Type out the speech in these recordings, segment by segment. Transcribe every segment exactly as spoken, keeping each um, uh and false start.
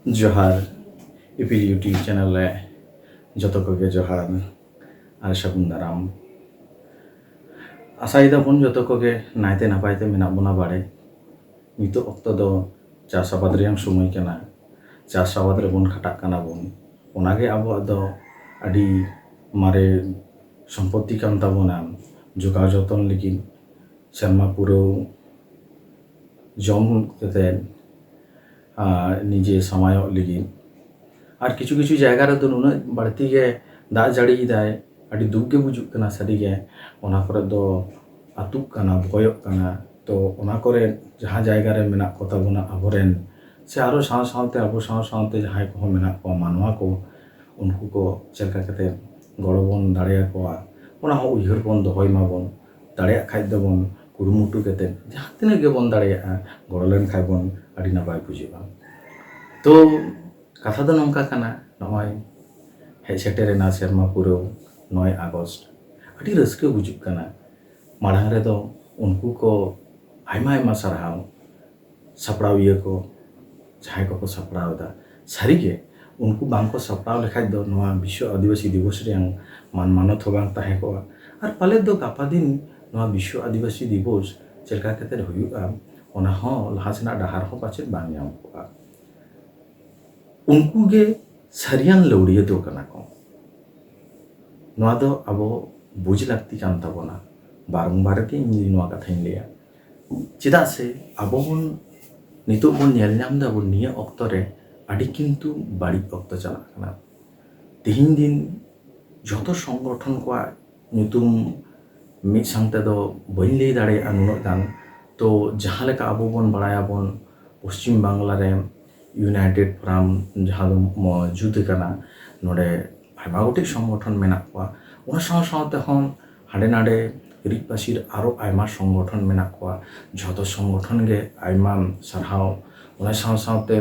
ᱡᱚᱦᱟᱨ, ᱤᱯᱤᱞ YouTube channel ᱨᱮ ᱡᱚᱛᱚ ᱠᱚᱜᱮ ᱡᱚᱦᱟᱨ ᱟᱨ ᱥᱟᱹᱜᱩᱱ ᱫᱟᱨᱟᱢ᱾ ᱟᱥᱟᱭ ᱫᱟᱵᱚᱱ ᱡᱚᱛᱚ ᱠᱚᱜᱮ ᱱᱟᱭᱛᱮ ᱱᱟᱯᱟᱭ ᱛᱮ ᱢᱮᱱᱟᱜ ᱵᱚᱱᱟ ᱵᱟᱲᱮ᱾ ᱱᱤᱛᱚᱜ ᱚᱠᱛᱚ ᱫᱚ ᱪᱟᱥ ᱟᱵᱟᱫ ᱨᱮᱭᱟᱝ ᱥᱚᱢᱚᱭ ᱠᱟᱱᱟ᱾ ᱪᱟᱥ ᱟᱵᱟᱫ ᱨᱮᱵᱚᱱ ᱠᱷᱟᱴᱟᱜ ᱠᱟᱱᱟ ᱵᱚᱱ᱾ ᱚᱱᱟᱜᱮ ᱟᱵᱚᱣᱟᱜ ᱫᱚ ᱟᱹᱰᱤ ᱢᱟᱨᱮ ᱥᱚᱢᱯᱚᱛᱛᱤ ᱠᱟᱱ ᱛᱟᱵᱚᱱᱟ᱾ ᱡᱚᱜᱟᱣ ᱡᱚᱛᱚᱱ ᱞᱟᱹᱜᱤᱫ, ᱥᱮᱨᱢᱟ ᱯᱩᱨᱟᱹᱣ ᱡᱚᱢ ᱠᱟᱛᱮ, ᱟᱨ ᱱᱤᱡᱮ ᱥᱟᱢᱟᱭᱚᱜ ᱞᱟᱹᱜᱤᱫ᱾ ᱟᱨ ᱠᱤᱪᱷᱩ ᱠᱤᱪᱷᱩ ᱡᱟᱭᱜᱟ ᱨᱮᱫᱚ ᱱᱩᱱᱟᱹᱜ ᱵᱟᱹᱲᱛᱤ ᱜᱮ ᱫᱟᱜ ᱡᱟᱹᱲᱤᱭᱮᱫᱟᱭ, ᱟᱹᱰᱤ ᱫᱩᱠ ᱜᱮ ᱵᱩᱡᱩᱜ ᱠᱟᱱᱟ ᱥᱟᱹᱨᱤᱜᱮ᱾ ᱚᱱᱟ ᱠᱚᱨᱮ ᱫᱚ ᱟᱹᱛᱩᱜ ᱠᱟᱱᱟ, ᱵᱚᱠᱚᱭᱚᱜ ᱠᱟᱱᱟ᱾ ᱛᱚ ᱚᱱᱟ ᱠᱚᱨᱮ ᱡᱟᱦᱟᱸ ᱡᱟᱭᱜᱟ ᱨᱮ ᱢᱮᱱᱟᱜ ᱠᱚ ᱛᱟᱵᱚᱱᱟ ᱟᱵᱚᱨᱮᱱ, ᱥᱮ ᱟᱨᱚ ᱥᱟᱶ ᱥᱟᱶᱛᱮ ᱟᱵᱚ ᱥᱟᱶ ᱥᱟᱶᱛᱮ ᱡᱟᱦᱟᱸᱭ ᱠᱚᱦᱚᱸ ᱢᱮᱱᱟᱜ ᱠᱚᱣᱟ ᱢᱟᱱᱣᱟ ᱠᱚ, ᱩᱱᱠᱩ ᱠᱚ ᱪᱮᱫ ᱞᱮᱠᱟ ᱠᱟᱛᱮ ᱜᱚᱲᱚ ᱵᱚᱱ ᱫᱟᱲᱮᱭᱟᱠᱚᱣᱟ, ᱚᱱᱟ ᱦᱚᱸ ᱩᱭᱦᱟᱹᱨ ᱵᱚᱱ ᱫᱚᱦᱚᱭ ᱢᱟᱵᱚᱱ᱾ ᱫᱟᱲᱮᱭᱟᱜ ᱠᱷᱟᱡ ᱫᱚᱵᱚᱱ ᱠᱩᱨᱩᱢᱩᱴᱩ ᱠᱟᱛᱮ ᱡᱟᱦᱟᱸ ᱛᱤᱱᱟᱹᱜ ᱜᱮᱵᱚᱱ ᱫᱟᱲᱮᱭᱟᱜᱼᱟ, ᱜᱚᱲᱚ ᱞᱮᱱ ᱠᱷᱟᱡ ᱵᱚᱱ ᱟᱹᱰᱤ ᱱᱟᱯᱟᱭ ᱵᱩᱡᱷᱟᱹᱜᱼᱟ᱾ ᱛᱚ ᱠᱟᱛᱷᱟ ᱫᱚ ᱱᱚᱝᱠᱟ ᱠᱟᱱᱟ, ᱱᱚᱜᱼᱚᱭ ᱦᱮᱡ ᱥᱮᱴᱮᱨᱮᱱᱟ ᱥᱮᱨᱢᱟ ᱯᱩᱨᱟᱹᱣ ᱱᱚᱭ ᱟᱜᱚᱥᱴ, ᱟᱹᱰᱤ ᱨᱟᱹᱥᱠᱟᱹ ᱵᱩᱡᱩᱜ ᱠᱟᱱᱟ᱾ ᱢᱟᱲᱟᱝ ᱨᱮᱫᱚ ᱩᱱᱠᱩ ᱠᱚ ᱟᱭᱢᱟ ᱟᱭᱢᱟ ᱥᱟᱨᱦᱟᱣ, ᱥᱟᱯᱲᱟᱣᱤᱭᱟᱹ ᱠᱚ, ᱡᱟᱦᱟᱸᱭ ᱠᱚᱠᱚ ᱥᱟᱯᱲᱟᱣ ᱮᱫᱟ᱾ ᱥᱟᱹᱨᱤᱜᱮ ᱩᱱᱠᱩ ᱵᱟᱝᱠᱚ ᱥᱟᱯᱲᱟᱣ ᱞᱮᱠᱷᱟᱡ ᱫᱚ ᱱᱚᱣᱟ ᱵᱤᱥᱥᱚ ᱟᱹᱫᱤᱵᱟᱹᱥᱤ ᱫᱤᱵᱚᱥ ᱨᱮᱭᱟᱝ ᱢᱟᱱ ᱢᱟᱱᱚᱛ ᱦᱚᱸ ᱵᱟᱝ ᱛᱟᱦᱮᱸ ᱠᱚᱜᱼᱟ᱾ ᱟᱨ ᱯᱟᱞᱮᱫ ᱫᱚ ᱜᱟᱯᱟ ᱫᱤᱱ ᱱᱚᱣᱟ ᱵᱤᱥᱥᱚ ᱟᱹᱫᱤᱵᱟᱹᱥᱤ ᱫᱤᱵᱚᱥ ᱪᱮᱫ ᱞᱮᱠᱟ ᱠᱟᱛᱮ ᱦᱩᱭᱩᱜᱼᱟ, ᱚᱱᱟ ᱦᱚᱸ ᱞᱟᱦᱟ ᱥᱮᱱᱟᱜ ᱰᱟᱦᱟᱨ ᱦᱚᱸ ᱯᱟᱪᱮᱫ ᱵᱟᱝ ᱧᱟᱢ ᱠᱚᱜᱼᱟ᱾ ᱩᱱᱠᱩ ᱜᱮ ᱥᱟᱹᱨᱤᱭᱟᱱ ᱞᱟᱹᱣᱲᱤᱭᱟᱹ ᱫᱚ ᱠᱟᱱᱟ ᱠᱚ᱾ ᱱᱚᱣᱟ ᱫᱚ ᱟᱵᱚ ᱵᱩᱡᱽ ᱞᱟᱹᱠᱛᱤ ᱠᱟᱱ ᱛᱟᱵᱚᱱᱟ᱾ ᱵᱟᱨᱚᱢᱵᱟᱨ ᱜᱮ ᱤᱧ ᱱᱚᱣᱟ ᱠᱟᱛᱷᱟᱧ ᱞᱟᱹᱭᱟ᱾ ᱪᱮᱫᱟᱜ ᱥᱮ ᱟᱵᱚ ᱵᱚᱱ, ᱱᱤᱛᱚᱜ ᱵᱚᱱ ᱧᱮᱞ ᱧᱟᱢ ᱫᱟᱵᱚᱱ, ᱱᱤᱭᱟᱹ ᱚᱠᱛᱚ ᱨᱮ ᱟᱹᱰᱤ ᱠᱤᱱᱛᱩ ᱵᱟᱹᱲᱤᱡ ᱚᱠᱛᱚ ᱪᱟᱞᱟᱜ ᱠᱟᱱᱟ᱾ ᱛᱮᱦᱮᱧ ᱫᱤᱱ ᱡᱚᱛᱚ ᱥᱚᱝᱜᱚᱴᱷᱚᱱ ᱠᱚᱣᱟᱜ ᱧᱩᱛᱩᱢ ᱢᱤᱫ ᱥᱟᱶ ᱛᱮᱫᱚ ᱵᱟᱹᱧ ᱞᱟᱹᱭ ᱫᱟᱲᱮᱭᱟᱜᱼᱟ ᱱᱩᱱᱟᱹᱜ ᱜᱟᱱ᱾ ᱛᱚ ᱡᱟᱦᱟᱸ ᱞᱮᱠᱟ ᱟᱵᱚ ᱵᱚᱱ ᱵᱟᱲᱟᱭᱟᱵᱚᱱ, ᱯᱚᱥᱪᱤᱢ ᱵᱟᱝᱞᱟ ᱨᱮ ᱤᱭᱩᱱᱟᱭᱴᱮᱰ ᱯᱷᱳᱨᱟᱢ ᱡᱟᱦᱟᱸ ᱫᱚ ᱢᱚ-, ᱡᱩᱛ ᱠᱟᱱᱟ, ᱱᱚᱰᱮ ᱟᱭᱢᱟ ᱜᱚᱴᱮᱡ ᱥᱚᱝᱜᱚᱴᱷᱚᱱ ᱢᱮᱱᱟᱜ ᱠᱚᱣᱟ᱾ ᱚᱱᱟ ᱥᱟᱶ ᱥᱟᱶ ᱛᱮᱦᱚᱸ ᱦᱟᱸᱰᱮ ᱱᱟᱰᱮ ᱦᱤᱨᱤᱡ ᱯᱟᱹᱥᱤᱨ ᱟᱨᱚ ᱟᱭᱢᱟ ᱥᱚᱝᱜᱚᱴᱷᱚᱱ ᱢᱮᱱᱟᱜ ᱠᱚᱣᱟ᱾ ᱡᱷᱚᱛᱚ ᱥᱚᱝᱜᱚᱴᱷᱚᱱ ᱜᱮ ᱟᱭᱢᱟ ᱥᱟᱨᱦᱟᱣ᱾ ᱚᱱᱟ ᱥᱟᱶ ᱥᱟᱶᱛᱮ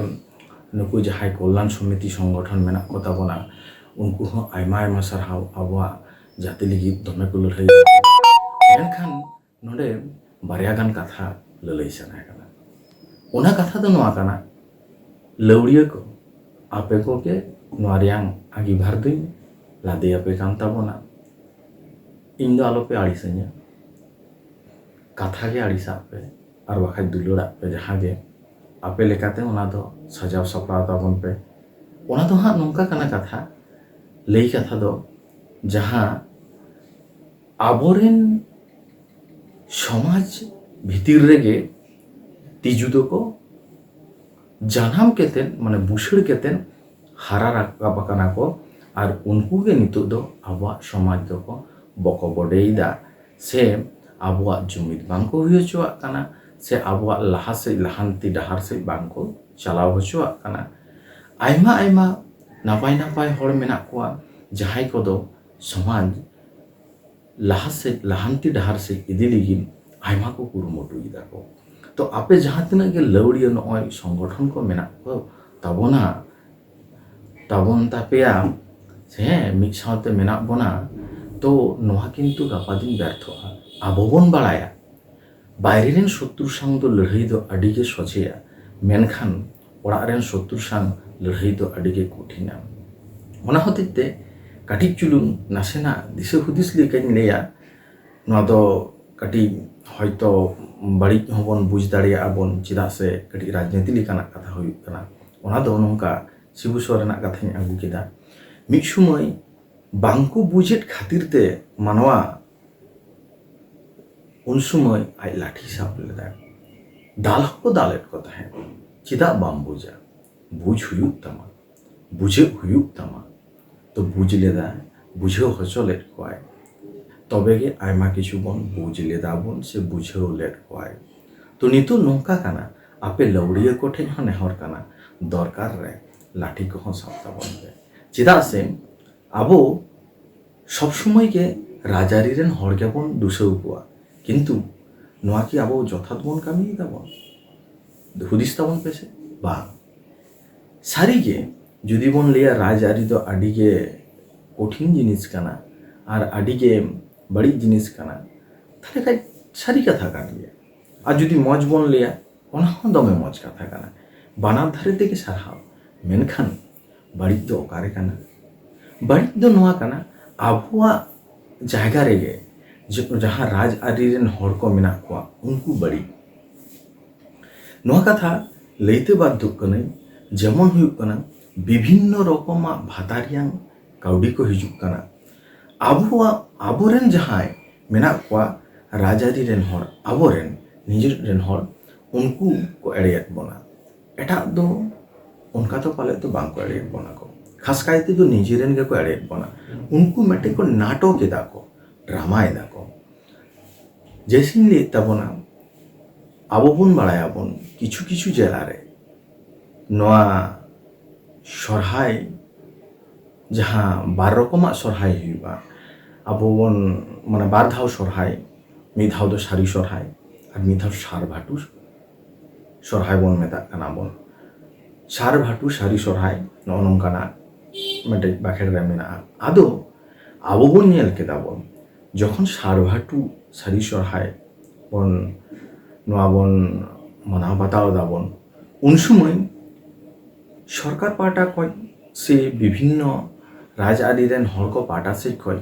ᱱᱩᱠᱩ ᱡᱟᱦᱟᱸᱭ ᱠᱚᱞᱞᱟᱱ ᱥᱚᱢᱤᱛᱤ ᱥᱚᱝᱜᱚᱴᱷᱚᱱ ᱢᱮᱱᱟᱜ ᱠᱚ ᱛᱟᱵᱚᱱᱟ, ᱩᱱᱠᱩ ᱦᱚᱸ ᱟᱭᱢᱟ ᱟᱭᱢᱟ ᱥᱟᱨᱦᱟᱣ ᱟᱵᱚᱣᱟᱜ ᱡᱟᱹᱛᱤ ᱞᱟᱹᱜᱤᱫ ᱫᱚᱢᱮ ᱠᱚ ᱞᱟᱹᱲᱦᱟᱹᱭ ᱠᱟᱫᱟ᱾ ᱢᱮᱱᱠᱷᱟᱱ ᱱᱚᱰᱮ ᱵᱟᱨᱭᱟ ᱜᱟᱱ ᱠᱟᱛᱷᱟ ᱞᱟᱹᱞᱟᱹᱭ ᱥᱟᱱᱟᱭᱮ ᱠᱟᱱᱟ᱾ ᱚᱱᱟ ᱠᱟᱛᱷᱟ ᱫᱚ ᱱᱚᱣᱟ ᱠᱟᱱᱟ, ᱞᱟᱹᱣᱲᱤᱭᱟᱹ ᱠᱚ ᱟᱯᱮ ᱠᱚᱜᱮ ᱱᱚᱣᱟ ᱨᱮᱭᱟᱝ ᱟᱺᱜᱤᱵᱷᱟᱨ ᱫᱚᱧ ᱞᱟᱫᱮᱭᱟᱯᱮ ᱠᱟᱱ ᱛᱟᱵᱚᱱᱟ᱾ ᱤᱧ ᱫᱚ ᱟᱞᱚᱯᱮ ᱟᱹᱲᱤᱥᱟᱹᱧᱟ, ᱠᱟᱛᱷᱟ ᱜᱮ ᱟᱹᱲᱤᱥᱟᱜ ᱯᱮ ᱟᱨ ᱵᱟᱠᱷᱟᱡ ᱫᱩᱞᱟᱹᱲᱟᱜ ᱯᱮ, ᱡᱟᱦᱟᱸ ᱜᱮ ᱟᱯᱮ ᱞᱮᱠᱟᱛᱮ ᱚᱱᱟ ᱫᱚ ᱥᱟᱡᱟᱣ ᱥᱟᱯᱲᱟᱣ ᱛᱟᱵᱚᱱ ᱯᱮ᱾ ᱚᱱᱟ ᱫᱚ ᱦᱟᱸᱜ ᱱᱚᱝᱠᱟ ᱠᱟᱱᱟ ᱠᱟᱛᱷᱟ, ᱞᱟᱹᱭ ᱠᱟᱛᱷᱟ ᱫᱚ, ᱡᱟᱦᱟᱸ ᱟᱵᱚᱨᱮᱱ ᱥᱚᱢᱟᱡᱽ ᱵᱷᱤᱛᱤᱨ ᱨᱮᱜᱮ ᱛᱤᱡᱩ ᱫᱚᱠᱚ ᱡᱟᱱᱟᱢ ᱠᱟᱛᱮᱫ, ᱢᱟᱱᱮ ᱵᱩᱥᱟᱹᱲ ᱠᱟᱛᱮᱫ ᱦᱟᱨᱟ ᱨᱟᱠᱟᱵ ᱟᱠᱟᱱᱟ ᱠᱚ, ᱟᱨ ᱩᱱᱠᱩ ᱜᱮ ᱱᱤᱛᱚᱜ ᱫᱚ ᱟᱵᱚᱣᱟᱜ ᱥᱚᱢᱟᱡᱽ ᱫᱚᱠᱚ ᱵᱚᱠᱚ ᱵᱚᱰᱮᱭᱮᱫᱟ, ᱥᱮ ᱟᱵᱚᱣᱟᱜ ᱡᱩᱢᱤᱫ ᱵᱟᱝ ᱠᱚ ᱦᱩᱭ ᱦᱚᱪᱚᱣᱟᱜ ᱠᱟᱱᱟ, ᱥᱮ ᱟᱵᱚᱣᱟᱜ ᱞᱟᱦᱟ ᱥᱮᱫ, ᱞᱟᱦᱟᱱᱛᱤ ᱰᱟᱦᱟᱨ ᱥᱮᱫ ᱵᱟᱝ ᱠᱚ ᱪᱟᱞᱟᱣ ᱦᱚᱪᱚᱣᱟᱜ ᱠᱟᱱᱟ᱾ ᱟᱭᱢᱟ ᱟᱭᱢᱟ ᱱᱟᱯᱟᱭ ᱱᱟᱯᱟᱭ ᱦᱚᱲ ᱢᱮᱱᱟᱜ ᱠᱚᱣᱟ, ᱡᱟᱦᱟᱸᱭ ᱠᱚᱫᱚ ᱥᱚᱢᱟᱡᱽ ᱞᱟᱦᱟ ᱥᱮᱫ, ᱞᱟᱦᱟᱱᱛᱤ ᱰᱟᱦᱟᱨ ᱥᱮᱫ ᱤᱫᱤ ᱞᱟᱹᱜᱤᱫ ᱟᱭᱢᱟ ᱠᱚ ᱠᱩᱨᱩᱢᱩᱴᱩᱭᱮᱫᱟ ᱠᱚ᱾ ᱛᱚ ᱟᱯᱮ ᱡᱟᱦᱟᱸ ᱛᱤᱱᱟᱹᱜ ᱜᱮ ᱞᱟᱹᱣᱲᱤᱭᱟᱹ ᱱᱚᱜᱼᱚᱭ ᱥᱚᱝᱜᱚᱴᱷᱚᱱ ᱠᱚ ᱢᱮᱱᱟᱜ ᱠᱚ ᱛᱟᱵᱚᱱᱟ, ᱛᱟᱵᱚᱱ ᱛᱟᱯᱮᱭᱟ, ᱥᱮ ᱢᱤᱫ ᱥᱟᱶᱛᱮ ᱢᱮᱱᱟᱜ ᱵᱚᱱᱟ, ᱛᱚ ᱱᱚᱣᱟ ᱠᱤᱱᱛᱩ ᱜᱟᱯᱟ ᱫᱤᱱ ᱵᱮᱨᱛᱷᱚᱜᱼᱟ᱾ ᱟᱵᱚ ᱵᱚᱱ ᱵᱟᱲᱟᱭᱟ ᱵᱟᱭᱨᱮ ᱨᱮᱱ ᱥᱚᱛᱨᱩ ᱥᱟᱶ ᱫᱚ ᱞᱟᱹᱲᱦᱟᱹᱭ ᱫᱚ ᱟᱹᱰᱤ ᱜᱮ ᱥᱚᱡᱷᱮᱭᱟ, ᱢᱮᱱᱠᱷᱟᱱ ᱚᱲᱟᱜ ᱨᱮᱱ ᱥᱚᱛᱨᱩ ᱥᱟᱶ ᱞᱟᱹᱲᱦᱟᱹᱭ ᱫᱚ ᱟᱹᱰᱤ ᱜᱮ ᱠᱚᱴᱷᱤᱱᱟ᱾ ᱚᱱᱟ ᱦᱚᱛᱮᱡ ᱛᱮ ᱠᱟᱹᱴᱤᱡ ᱪᱩᱞᱩᱝ ᱱᱟᱥᱮᱱᱟᱜ ᱫᱤᱥᱟᱹ ᱦᱩᱫᱤᱥ ᱞᱮᱠᱟᱧ ᱞᱟᱹᱭᱟ, ᱱᱚᱣᱟ ᱫᱚ ᱠᱟᱹᱴᱤᱡ ᱦᱚᱭᱛᱚ ᱵᱟᱹᱲᱤᱡ ᱦᱚᱸᱵᱚᱱ ᱵᱩᱡᱽ ᱫᱟᱲᱮᱭᱟᱜᱼᱟ ᱵᱚᱱ, ᱪᱮᱫᱟᱜ ᱥᱮ ᱠᱟᱹᱴᱤᱡ ᱨᱟᱡᱽᱱᱤᱛᱤ ᱞᱮᱠᱟᱱᱟᱜ ᱠᱟᱛᱷᱟ ᱦᱩᱭᱩᱜ ᱠᱟᱱᱟ᱾ ᱚᱱᱟ ᱫᱚ ᱱᱚᱝᱠᱟ ᱥᱤᱵᱩ ᱥᱚᱨᱮᱱᱟᱜ ᱠᱟᱛᱷᱟᱧ ᱟᱹᱜᱩ ᱠᱮᱫᱟ᱾ ᱢᱤᱫ ᱥᱚᱢᱚᱭ ᱵᱟᱝᱠᱚ ᱵᱩᱡᱮᱫ ᱠᱷᱟᱹᱛᱤᱨ ᱛᱮ ᱢᱟᱱᱣᱟ ᱩᱱ ᱥᱚᱢᱚᱭ ᱟᱡ ᱞᱟᱴᱷᱤ ᱥᱟᱵ ᱞᱮᱫᱟᱭ᱾ ᱫᱟᱞ ᱦᱚᱸᱠᱚ ᱫᱟᱞᱮᱫ ᱠᱚ ᱛᱟᱦᱮᱸᱫ᱾ ᱪᱮᱫᱟᱜ ᱵᱟᱢ ᱵᱩᱡᱟ? ᱵᱩᱡᱽ ᱦᱩᱭᱩᱜ ᱛᱟᱢᱟ, ᱵᱩᱡᱷᱟᱹᱣ ᱦᱩᱭᱩᱜ ᱛᱟᱢᱟ᱾ ᱛᱚ ᱵᱩᱡᱽ ᱞᱮᱫᱟᱭ, ᱵᱩᱡᱷᱟᱹᱣ ᱦᱚᱪᱚ ᱞᱮᱫ ᱠᱚᱣᱟᱭ, ᱛᱚᱵᱮ ᱜᱮ ᱟᱭᱢᱟ ᱠᱤᱪᱷᱩ ᱵᱚᱱ ᱵᱩᱡᱽ ᱞᱮᱫᱟ ᱵᱚᱱ ᱥᱮ ᱵᱩᱡᱷᱟᱹᱣ ᱞᱮᱫ ᱠᱚᱣᱟᱭ᱾ ᱛᱚ ᱱᱤᱛᱚᱜ ᱱᱚᱝᱠᱟ ᱠᱟᱱᱟ, ᱟᱯᱮ ᱞᱟᱹᱣᱲᱤᱭᱟᱹ ᱠᱚᱴᱷᱮᱱ ᱦᱚᱸ ᱱᱮᱦᱚᱨ ᱠᱟᱱᱟ, ᱫᱚᱨᱠᱟᱨ ᱨᱮ ᱞᱟᱴᱷᱤ ᱠᱚᱦᱚᱸ ᱥᱟᱵ ᱛᱟᱵᱚᱱ ᱯᱮ᱾ ᱪᱮᱫᱟᱜ ᱥᱮ ᱟᱵᱚ ᱥᱚᱵ ᱥᱚᱢᱚᱭ ᱜᱮ ᱨᱟᱡᱽᱟᱹᱨᱤ ᱨᱮᱱ ᱦᱚᱲ ᱜᱮᱵᱚᱱ ᱫᱩᱥᱟᱹᱣ ᱠᱚᱣᱟ, ᱠᱤᱱᱛᱩ ᱱᱚᱣᱟ ᱠᱤ ᱟᱵᱚ ᱡᱚᱛᱷᱟᱛ ᱵᱚᱱ ᱠᱟᱹᱢᱤᱭᱮᱫᱟ ᱵᱚᱱ? ᱦᱩᱫᱤᱥ ᱛᱟᱵᱚᱱ ᱯᱮᱥᱮ᱾ ᱵᱟᱝ, ᱥᱟᱹᱨᱤᱜᱮ ᱡᱩᱫᱤ ᱵᱚᱱ ᱞᱟᱹᱭᱟ ᱨᱟᱡᱽᱟᱹᱨᱤ ᱫᱚ ᱟᱹᱰᱤ ᱜᱮ ᱠᱚᱴᱷᱤᱱ ᱡᱤᱱᱤᱥ ᱠᱟᱱᱟ ᱟᱨ ᱟᱹᱰᱤ ᱜᱮ ᱵᱟᱹᱲᱤᱡ ᱡᱤᱱᱤᱥ ᱠᱟᱱᱟ, ᱛᱟᱦᱞᱮ ᱠᱷᱟᱡ ᱥᱟᱹᱨᱤ ᱠᱟᱛᱷᱟ ᱠᱟᱱ ᱜᱮᱭᱟ᱾ ᱟᱨ ᱡᱩᱫᱤ ᱢᱚᱡᱽ ᱵᱚᱱ ᱞᱟᱹᱭᱟ, ᱚᱱᱟ ᱦᱚᱸ ᱫᱚᱢᱮ ᱢᱚᱡᱽ ᱠᱟᱛᱷᱟ ᱠᱟᱱᱟ᱾ ᱵᱟᱱᱟᱨ ᱫᱷᱟᱨᱮ ᱛᱮᱜᱮ ᱥᱟᱨᱦᱟᱣ᱾ ᱢᱮᱱᱠᱷᱟᱱ ᱵᱟᱹᱲᱤᱡ ᱫᱚ ᱚᱠᱟᱨᱮ ᱠᱟᱱᱟ? ᱵᱟᱹᱲᱤᱡ ᱫᱚ ᱱᱚᱣᱟ ᱠᱟᱱᱟ, ᱟᱵᱚᱣᱟᱜ ᱡᱟᱭᱜᱟ ᱨᱮᱜᱮ ᱡᱟᱦᱟᱸ ᱨᱟᱡᱽ ᱟᱹᱨᱤ ᱨᱮᱱ ᱦᱚᱲ ᱠᱚ ᱢᱮᱱᱟᱜ ᱠᱚᱣᱟ, ᱩᱱᱠᱩ ᱵᱟᱹᱲᱤᱡ᱾ ᱱᱚᱣᱟ ᱠᱟᱛᱷᱟ ᱞᱟᱹᱭᱛᱮ ᱵᱟᱫᱽᱫᱷᱚᱜ ᱠᱟᱹᱱᱟᱹᱧ᱾ ᱡᱮᱢᱚᱱ ᱦᱩᱭᱩᱜ ᱠᱟᱱᱟ, ᱵᱤᱵᱷᱤᱱᱱᱚ ᱨᱚᱠᱚᱢᱟᱜ ᱵᱷᱟᱛᱟᱨᱤᱭᱟᱝ ᱠᱟᱹᱣᱰᱤ ᱠᱚ ᱦᱤᱡᱩᱜ ᱠᱟᱱᱟ᱾ ᱟᱵᱚᱣᱟᱜ, ᱟᱵᱚᱨᱮᱱ ᱡᱟᱦᱟᱸᱭ ᱢᱮᱱᱟᱜ ᱠᱚᱣᱟ, ᱨᱟᱡᱽᱟᱹᱨᱤ ᱨᱮᱱ ᱦᱚᱲ, ᱟᱵᱚᱨᱮᱱ ᱱᱤᱡᱮᱨ ᱨᱮᱱ ᱦᱚᱲ, ᱩᱱᱠᱩ ᱠᱚ ᱮᱲᱮᱭᱮᱫ ᱵᱚᱱᱟ᱾ ᱮᱴᱟᱜ ᱫᱚ ᱚᱱᱠᱟ ᱫᱚ ᱯᱟᱞᱮᱫ ᱫᱚ ᱵᱟᱝ ᱠᱚ ᱮᱲᱮᱭᱮᱫ ᱵᱚᱱᱟ ᱠᱚ᱾ ᱠᱷᱟᱥ ᱠᱟᱭ ᱛᱮᱫᱚ ᱱᱤᱡᱮᱨᱮᱱ ᱜᱮᱠᱚ ᱮᱲᱮᱭᱮᱫ ᱵᱚᱱᱟ᱾ ᱩᱱᱠᱩ ᱢᱤᱫᱴᱮᱡ ᱠᱚ ᱱᱟᱴᱚᱠ ᱮᱫᱟ ᱠᱚ, ᱰᱨᱟᱢᱟ ᱮᱫᱟ ᱠᱚ᱾ ᱡᱮᱭᱥᱮᱧ ᱞᱟᱹᱭᱮᱫ ᱛᱟᱵᱚᱱᱟ, ᱟᱵᱚ ᱵᱚᱱ ᱵᱟᱲᱟᱭᱟᱵᱚᱱ, ᱠᱤᱪᱷᱩ ᱠᱤᱪᱷᱩ ᱡᱮᱞᱟ ᱨᱮ ᱱᱚᱣᱟ ᱥᱚᱨᱦᱟᱭ, ᱡᱟᱦᱟᱸ ᱵᱟᱨ ᱨᱚᱠᱚᱢᱟᱜ ᱥᱚᱨᱦᱟᱭ ᱦᱩᱭᱩᱜᱼᱟ, ᱟᱵᱚ ᱵᱚᱱ, ᱢᱟᱱᱮ, ᱵᱟᱨ ᱫᱷᱟᱣ ᱥᱚᱨᱦᱟᱭ, ᱢᱤᱫ ᱫᱷᱟᱣ ᱫᱚ ᱥᱟᱹᱨᱤ ᱥᱚᱨᱦᱟᱭ ᱟᱨ ᱢᱤᱫ ᱫᱷᱟᱣ ᱥᱟᱨ ᱵᱷᱟᱴᱩ ᱥᱚᱨᱦᱟᱭ ᱵᱚᱱ ᱢᱮᱛᱟᱜ ᱠᱟᱱᱟ ᱵᱚᱱ᱾ ᱥᱟᱨ ᱵᱷᱟᱴᱩ ᱥᱟᱹᱨᱤ ᱥᱚᱨᱦᱟᱭ, ᱱᱚᱜᱼᱚ ᱱᱚᱝᱠᱟᱱᱟᱜ ᱢᱤᱫᱴᱮᱡ ᱵᱟᱠᱷᱮᱲ ᱨᱮ ᱢᱮᱱᱟᱜᱼᱟ᱾ ᱟᱫᱚ ᱟᱵᱚ ᱵᱚᱱ ᱧᱮᱞ ᱠᱮᱫᱟ ᱵᱚᱱ, ᱡᱚᱠᱷᱚᱱ ᱥᱟᱨ ᱵᱷᱟᱴᱩ ᱥᱟᱹᱨᱤ ᱥᱚᱨᱦᱟᱭ ᱵᱚᱱ, ᱱᱚᱣᱟ ᱵᱚᱱ ᱢᱟᱱᱟᱣ ᱵᱟᱛᱟᱣ ᱮᱫᱟ ᱵᱚᱱ, ᱩᱱ ᱥᱚᱢᱚᱭ ᱥᱚᱨᱠᱟᱨ ᱯᱟᱦᱴᱟ ᱠᱷᱚᱱ ᱥᱮ ᱵᱤᱵᱷᱤᱱᱱᱚ ᱨᱟᱡᱽᱟᱹᱨᱤ ᱨᱮᱱ ᱦᱚᱲ ᱠᱚ ᱯᱟᱦᱴᱟ ᱥᱮᱫ ᱠᱷᱚᱱ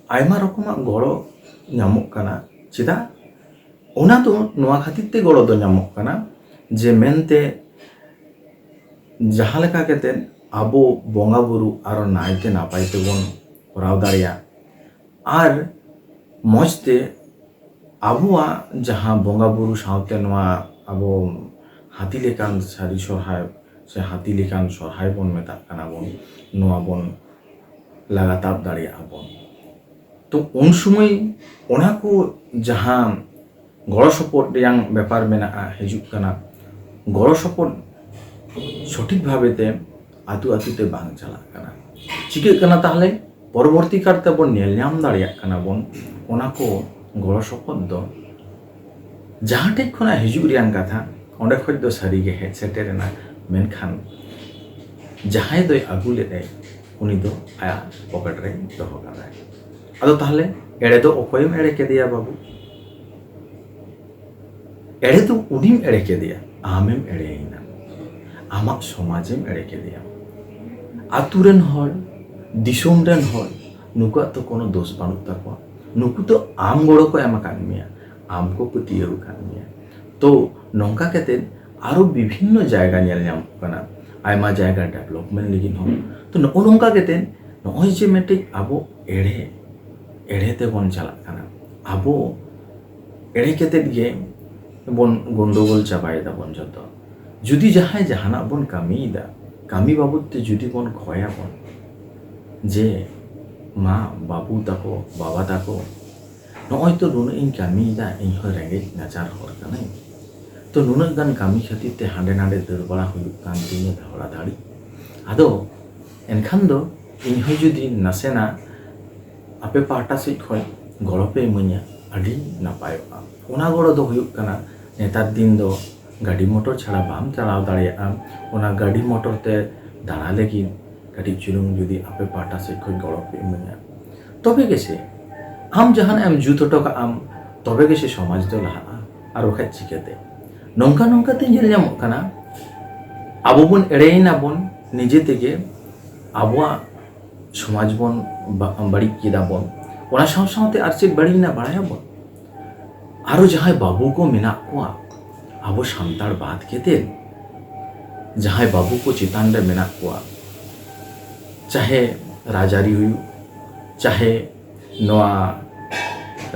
ᱟᱭᱢᱟ ᱨᱚᱠᱚᱢᱟᱜ ᱜᱚᱲᱚ ᱧᱟᱢᱚᱜ ᱠᱟᱱᱟ᱾ ᱪᱮᱫᱟᱜ? ᱚᱱᱟ ᱫᱚ ᱱᱚᱣᱟ ᱠᱷᱟᱹᱛᱤᱨ ᱛᱮ ᱜᱚᱲᱚ ᱫᱚ ᱧᱟᱢᱚᱜ ᱠᱟᱱᱟ ᱡᱮ, ᱢᱮᱱᱛᱮ ᱡᱟᱦᱟᱸ ᱞᱮᱠᱟ ᱠᱟᱛᱮᱫ ᱟᱵᱚ ᱵᱚᱸᱜᱟ ᱵᱩᱨᱩ ᱟᱨᱚ ᱱᱟᱭᱛᱮ ᱱᱟᱯᱟᱭ ᱛᱮᱵᱚᱱ ᱠᱚᱨᱟᱣ ᱫᱟᱲᱮᱭᱟᱜ, ᱟᱨ ᱢᱚᱡᱽ ᱛᱮ ᱟᱵᱚᱣᱟᱜ ᱡᱟᱦᱟᱸ ᱵᱚᱸᱜᱟ ᱵᱩᱨᱩ ᱥᱟᱶᱛᱮ ᱱᱚᱣᱟ ᱟᱵᱚ ᱦᱟᱹᱛᱤ ᱞᱮᱠᱟᱱ ᱥᱟᱹᱨᱤ ᱥᱚᱨᱦᱟᱭ ᱥᱮ ᱦᱟᱹᱛᱤ ᱞᱮᱠᱟᱱ ᱥᱚᱨᱦᱟᱭ ᱵᱚᱱ ᱢᱮᱛᱟᱜ ᱠᱟᱱᱟ ᱵᱚᱱ, ᱱᱚᱣᱟ ᱵᱚᱱ ᱞᱟᱜᱟᱛᱟᱵ ᱫᱟᱲᱮᱭᱟᱜᱼᱟ ᱵᱚᱱ᱾ ᱛᱚ ᱩᱱ ᱥᱚᱢᱚᱭ ᱚᱱᱟ ᱠᱚ ᱡᱟᱦᱟᱸ ᱜᱚᱲᱚ ᱥᱚᱯᱚᱦᱚᱫ ᱨᱮᱭᱟᱝ ᱵᱮᱯᱟᱨ ᱢᱮᱱᱟᱜᱼᱟ, ᱦᱤᱡᱩᱜ ᱠᱟᱱᱟ, ᱜᱚᱲᱚ ᱥᱚᱯᱚᱦᱚᱫ ᱥᱚᱴᱷᱤᱠ ᱵᱷᱟᱵᱮ ᱛᱮ ᱟᱹᱛᱩ ᱟᱹᱛᱩ ᱛᱮ ᱵᱟᱝ ᱪᱟᱞᱟᱜ ᱠᱟᱱᱟ᱾ ᱪᱤᱠᱟᱹᱜ ᱠᱟᱱᱟ ᱛᱟᱦᱞᱮ? ᱯᱚᱨᱚᱵᱚᱨᱛᱤ ᱠᱟᱞ ᱛᱮᱵᱚᱱ ᱧᱮᱞ ᱧᱟᱢ ᱫᱟᱲᱮᱭᱟᱜ ᱠᱟᱱᱟ ᱵᱚᱱ, ᱚᱱᱟ ᱠᱚ ᱜᱚᱲᱚ ᱥᱚᱯᱚᱦᱚᱫ ᱫᱚ ᱡᱟᱦᱟᱸ ᱴᱷᱮᱡ ᱠᱷᱚᱱᱟᱜ ᱦᱤᱡᱩᱜ ᱨᱮᱭᱟᱜ ᱠᱟᱛᱷᱟ, ᱚᱸᱰᱮ ᱠᱷᱚᱡ ᱫᱚ ᱥᱟᱹᱨᱤ ᱜᱮ ᱦᱮᱡ ᱥᱮᱴᱮᱨ ᱮᱱᱟ, ᱢᱮᱱᱠᱷᱟᱱ ᱡᱟᱦᱟᱸᱭ ᱫᱚᱭ ᱟᱹᱜᱩ ᱞᱮᱫᱟᱭ, ᱩᱱᱤ ᱫᱚ ᱟᱭᱟᱜ ᱯᱚᱠᱮᱴ ᱨᱮᱭ ᱫᱚᱦᱚ ᱠᱟᱫᱟᱭ᱾ ᱟᱫᱚ ᱛᱟᱦᱞᱮ ᱮᱲᱮ ᱫᱚ ᱚᱠᱚᱭᱮᱢ ᱮᱲᱮ ᱠᱮᱫᱮᱭᱟ ᱵᱟᱹᱵᱩ? ᱮᱲᱮ ᱫᱚ ᱩᱱᱤᱢ ᱮᱲᱮ ᱠᱮᱫᱮᱭᱟ, ᱟᱢᱮᱢ ᱮᱲᱮᱭᱮᱱᱟ, ᱟᱢᱟᱜ ᱥᱚᱢᱟᱡᱮᱢ ᱮᱲᱮ ᱠᱮᱫᱮᱭᱟ᱾ ᱟᱛᱩ ᱨᱮᱱ ᱦᱚᱲ, ᱫᱤᱥᱚᱢ ᱨᱮᱱ ᱦᱚᱲ, ᱱᱩᱠᱩᱣᱟᱜ ᱛᱚ ᱠᱳᱱᱳ ᱫᱳᱥ ᱵᱟᱹᱱᱩᱜ ᱛᱟᱠᱚᱣᱟ᱾ ᱱᱩᱠᱩ ᱫᱚ ᱟᱢ ᱜᱚᱲᱚ ᱠᱚ ᱮᱢ ᱟᱠᱟᱫ ᱢᱮᱭᱟ, ᱟᱢ ᱠᱚ ᱯᱟᱹᱛᱭᱟᱹᱣ ᱟᱠᱟᱫ ᱢᱮᱭᱟ᱾ ᱛᱚ ᱱᱚᱝᱠᱟ ᱠᱟᱛᱮ ᱟᱨᱚ ᱵᱤᱵᱷᱤᱱᱱᱚ ᱡᱟᱭᱜᱟ ᱧᱮᱞ ᱧᱟᱢᱚᱜ ᱠᱟᱱᱟ, ᱟᱭᱢᱟ ᱡᱟᱭᱜᱟ ᱰᱮᱵᱷᱞᱚᱯᱢᱮᱱᱴ ᱞᱟᱹᱜᱤᱫ ᱦᱚᱸ᱾ ᱛᱚ ᱱᱚᱜᱼᱚ ᱱᱚᱝᱠᱟ ᱠᱟᱛᱮ ᱱᱚᱜᱼᱚᱭ ᱡᱮ ᱢᱤᱫᱴᱤᱡ ᱟᱵᱚ ᱮᱲᱮ, ᱮᱲᱮ ᱛᱮᱵᱚᱱ ᱪᱟᱞᱟᱜ ᱠᱟᱱᱟ, ᱟᱵᱚ ᱮᱲᱮ ᱠᱟᱛᱮᱫ ᱜᱮ ᱵᱚᱱ ᱜᱚᱱᱰᱚᱜᱳᱞ ᱪᱟᱵᱟᱭ ᱫᱟᱵᱚᱱ ᱡᱚᱛᱚ᱾ ᱡᱩᱫᱤ ᱡᱟᱦᱟᱸᱭ ᱡᱟᱦᱟᱱᱟᱜ ᱵᱚᱱ ᱠᱟᱹᱢᱤᱭᱮᱫᱟ, ᱠᱟᱹᱢᱤ ᱵᱟᱵᱚᱫ ᱛᱮ ᱡᱩᱫᱤ ᱵᱚᱱ ᱠᱷᱚᱭᱟᱵᱚᱱ ᱡᱮ, "ᱢᱟ, ᱵᱟᱹᱵᱩ ᱛᱟᱠᱚ, ᱵᱟᱵᱟ ᱛᱟᱠᱚ, ᱱᱚᱜᱼᱚᱭ ᱛᱚ ᱱᱩᱱᱟᱹᱜ ᱤᱧ ᱠᱟᱹᱢᱤᱭᱮᱫᱟ, ᱤᱧ ᱦᱚᱸ ᱨᱮᱸᱜᱮᱡ ᱱᱟᱪᱟᱨ ᱦᱚᱲ ᱠᱟᱹᱱᱟᱹᱧ, ᱛᱚ ᱱᱩᱱᱟᱹᱜ ᱜᱟᱱ ᱠᱟᱹᱢᱤ ᱠᱷᱟᱹᱛᱤᱨ ᱛᱮ ᱦᱟᱸᱰᱮ ᱱᱟᱰᱮ ᱫᱟᱹᱲ ᱵᱟᱲᱟ ᱦᱩᱭᱩᱜ ᱠᱟᱱ ᱛᱤᱧᱟᱹ ᱫᱷᱟᱣᱲᱟ ᱫᱷᱟᱹᱲᱤ, ᱟᱫᱚ ᱮᱱᱠᱷᱟᱱ ᱫᱚ ᱤᱧ ᱦᱚᱸ ᱡᱩᱫᱤ ᱱᱟᱥᱮᱱᱟᱜ ᱟᱯᱮ ᱯᱟᱦᱴᱟ ᱥᱮᱫ ᱠᱷᱚᱱ ᱜᱚᱲᱚ ᱯᱮ ᱤᱢᱟᱹᱧᱟ, ᱟᱹᱰᱤ ᱱᱟᱯᱟᱭᱚᱜᱼᱟ᱾" ᱚᱱᱟ ᱜᱚᱲᱚ ᱫᱚ ᱦᱩᱭᱩᱜ ᱠᱟᱱᱟ, ᱱᱮᱛᱟᱨ ᱫᱤᱱ ᱫᱚ ᱜᱟᱹᱰᱤ ᱢᱚᱴᱚᱨ ᱪᱷᱟᱲᱟ ᱵᱟᱢ ᱪᱟᱞᱟᱣ ᱫᱟᱲᱮᱭᱟᱜᱼᱟ, ᱚᱱᱟ ᱜᱟᱹᱰᱤ ᱢᱚᱴᱚᱨ ᱛᱮ ᱫᱟᱬᱟ ᱞᱟᱹᱜᱤᱫ ᱠᱟᱹᱴᱤᱡ ᱪᱩᱞᱩᱝ ᱡᱩᱫᱤ ᱟᱯᱮ ᱯᱟᱦᱴᱟ ᱥᱮᱫ ᱠᱷᱚᱱ ᱜᱚᱲᱚ ᱯᱮ ᱤᱢᱟᱹᱧᱟ, ᱛᱚᱵᱮ ᱜᱮᱥᱮ ᱟᱢ ᱡᱟᱦᱟᱱᱟᱜ ᱮᱢ ᱡᱩᱛ ᱦᱚᱴᱚ ᱠᱟᱜ ᱟᱢ, ᱛᱚᱵᱮ ᱜᱮᱥᱮ ᱥᱚᱢᱟᱡᱽ ᱫᱚ ᱞᱟᱦᱟᱜᱼᱟ, ᱟᱨ ᱵᱟᱠᱷᱟᱡ ᱪᱤᱠᱟᱹᱛᱮ? ᱱᱚᱝᱠᱟ ᱱᱚᱝᱠᱟ ᱛᱮ ᱧᱮᱞ ᱧᱟᱢᱚᱜ ᱠᱟᱱᱟ, ᱟᱵᱚ ᱵᱚᱱ ᱮᱲᱮᱭᱮᱱᱟ ᱵᱚᱱ ᱱᱤᱡᱮ ᱛᱮᱜᱮ, ᱟᱵᱚᱣᱟᱜ ᱥᱚᱢᱟᱡᱽ ᱵᱚᱱ ᱵᱟ-, ᱵᱟᱹᱲᱤᱡ ᱠᱮᱫᱟ ᱵᱚᱱ᱾ ᱚᱱᱟ ᱥᱟᱶ ᱥᱟᱶᱛᱮ ᱟᱨ ᱪᱮᱫ ᱵᱟᱹᱲᱤᱡ ᱮᱱᱟ ᱵᱟᱲᱟᱭᱟᱵᱚᱱ? ᱟᱨᱚ ᱡᱟᱦᱟᱸᱭ ᱵᱟᱹᱵᱩ ᱠᱚ ᱢᱮᱱᱟᱜ ᱠᱚᱣᱟ, ᱟᱵᱚ ᱥᱟᱱᱛᱟᱲ ᱵᱟᱫ ᱠᱟᱛᱮᱫ, ᱡᱟᱦᱟᱸᱭ ᱵᱟᱹᱵᱩ ᱠᱚ ᱪᱮᱛᱟᱱ ᱨᱮ ᱢᱮᱱᱟᱜ ᱠᱚᱣᱟ, ᱪᱟᱦᱮ ᱨᱟᱡᱽᱟᱹᱨᱤ ᱦᱩᱭᱩᱜ, ᱪᱟᱦᱮ ᱱᱚᱣᱟ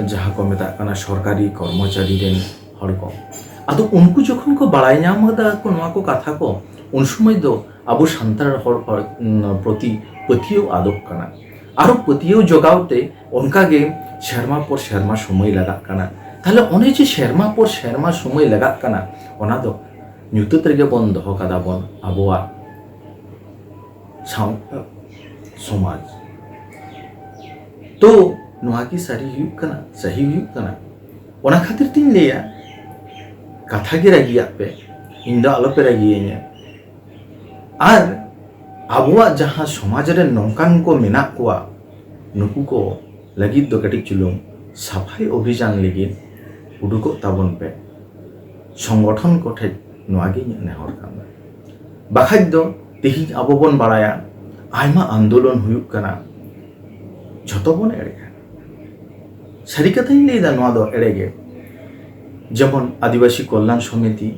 ᱡᱟᱦᱟᱸ ᱠᱚ ᱢᱮᱛᱟᱜ ᱠᱟᱱᱟ ᱥᱚᱨᱠᱟᱨᱤ ᱠᱚᱨᱢᱚᱪᱟᱨᱤ ᱨᱮᱱ ᱦᱚᱲ ᱠᱚ, ᱟᱫᱚ ᱩᱱᱠᱩ ᱡᱚᱠᱷᱚᱱ ᱠᱚ ᱵᱟᱲᱟᱭ ᱧᱟᱢ ᱠᱟᱫᱟ ᱠᱚ ᱱᱚᱣᱟ ᱠᱚ ᱠᱟᱛᱷᱟ ᱠᱚ, ᱩᱱ ᱥᱚᱢᱚᱭ ᱫᱚ ᱟᱵᱚ ᱥᱟᱱᱛᱟᱲ ᱦᱚᱲ ᱯᱨᱚᱛᱤ ᱯᱟᱹᱛᱭᱟᱹᱣ ᱟᱫᱚᱜ ᱠᱟᱱᱟ᱾ ᱟᱨᱚ ᱯᱟᱹᱛᱭᱟᱹᱣ ᱡᱚᱜᱟᱣ ᱛᱮ ᱚᱱᱠᱟ ᱜᱮ ᱥᱮᱨᱢᱟ ᱯᱚᱨ ᱥᱮᱨᱢᱟ ᱥᱚᱢᱚᱭ ᱞᱟᱜᱟᱜ ᱠᱟᱱᱟ᱾ ᱛᱟᱦᱞᱮ ᱚᱱᱮ ᱡᱮ ᱥᱮᱨᱢᱟ ᱯᱚᱨ ᱥᱮᱨᱢᱟ ᱥᱚᱢᱚᱭ ᱞᱟᱜᱟᱜ ᱠᱟᱱᱟ, ᱚᱱᱟ ᱫᱚ ᱧᱩᱛᱟᱹᱛ ᱨᱮᱜᱮ ᱵᱚᱱ ᱫᱚᱦᱚ ᱠᱟᱫᱟ ᱵᱚᱱ ᱟᱵᱚᱣᱟᱜ ᱥᱟᱶ-, ᱥᱚᱢᱟᱡᱽ᱾ ᱛᱚ ᱱᱚᱣᱟ ᱠᱤ ᱥᱟᱹᱨᱤ ᱦᱩᱭᱩᱜ ᱠᱟᱱᱟ, ᱥᱟᱹᱦᱤ ᱦᱩᱭᱩᱜ ᱠᱟᱱᱟ? ᱚᱱᱟ ᱠᱷᱟᱹᱛᱤᱨ ᱛᱤᱧ ᱞᱟᱹᱭᱟ, ᱠᱟᱛᱷᱟ ᱜᱮ ᱨᱟᱹᱜᱤᱭᱟᱜ ᱯᱮ, ᱤᱧ ᱫᱚ ᱟᱞᱚᱯᱮ ᱨᱟᱹᱜᱤᱭᱟᱹᱧᱟ᱾ ᱟᱨ ᱟᱵᱚᱣᱟᱜ ᱡᱟᱦᱟᱸ ᱥᱚᱢᱟᱡᱽ ᱨᱮ ᱱᱚᱝᱠᱟᱱ ᱠᱚ ᱢᱮᱱᱟᱜ ᱠᱚᱣᱟ, ᱱᱩᱠᱩ ᱠᱚ ᱞᱟᱹᱜᱤᱫ ᱫᱚ ᱠᱟᱹᱴᱤᱡ ᱪᱩᱞᱩᱝ ᱥᱟᱯᱷᱟᱭ ᱚᱵᱷᱤᱡᱟᱱ ᱞᱟᱹᱜᱤᱫ ᱩᱰᱩᱠᱚᱜ ᱛᱟᱵᱚᱱ ᱯᱮ᱾ ᱥᱚᱝᱜᱚᱴᱷᱚᱱ ᱠᱚᱴᱷᱮᱱ ᱱᱚᱣᱟ ᱜᱮ ᱤᱧᱟᱹᱜ ᱱᱮᱦᱚᱨ ᱠᱟᱱᱟ᱾ ᱵᱟᱠᱷᱟᱡ ᱫᱚ ᱛᱮᱦᱮᱧ ᱟᱵᱚ ᱵᱚᱱ ᱵᱟᱲᱟᱭᱟ, ᱟᱭᱢᱟ ᱟᱱᱫᱳᱞᱚᱱ ᱦᱩᱭᱩᱜ ᱠᱟᱱᱟ, ᱡᱷᱚᱛᱚ ᱵᱚᱱ ᱮᱲᱮᱜᱼᱟ᱾ ᱥᱟᱹᱨᱤ ᱠᱟᱛᱷᱟᱧ ᱞᱟᱹᱭᱫᱟ, ᱱᱚᱣᱟ ᱫᱚ ᱮᱲᱮ ᱜᱮ᱾ ᱡᱮᱢᱚᱱ ᱟᱹᱫᱤᱵᱟᱹᱥᱤ ᱠᱚᱞᱭᱟᱱ ᱥᱚᱢᱤᱛᱤ,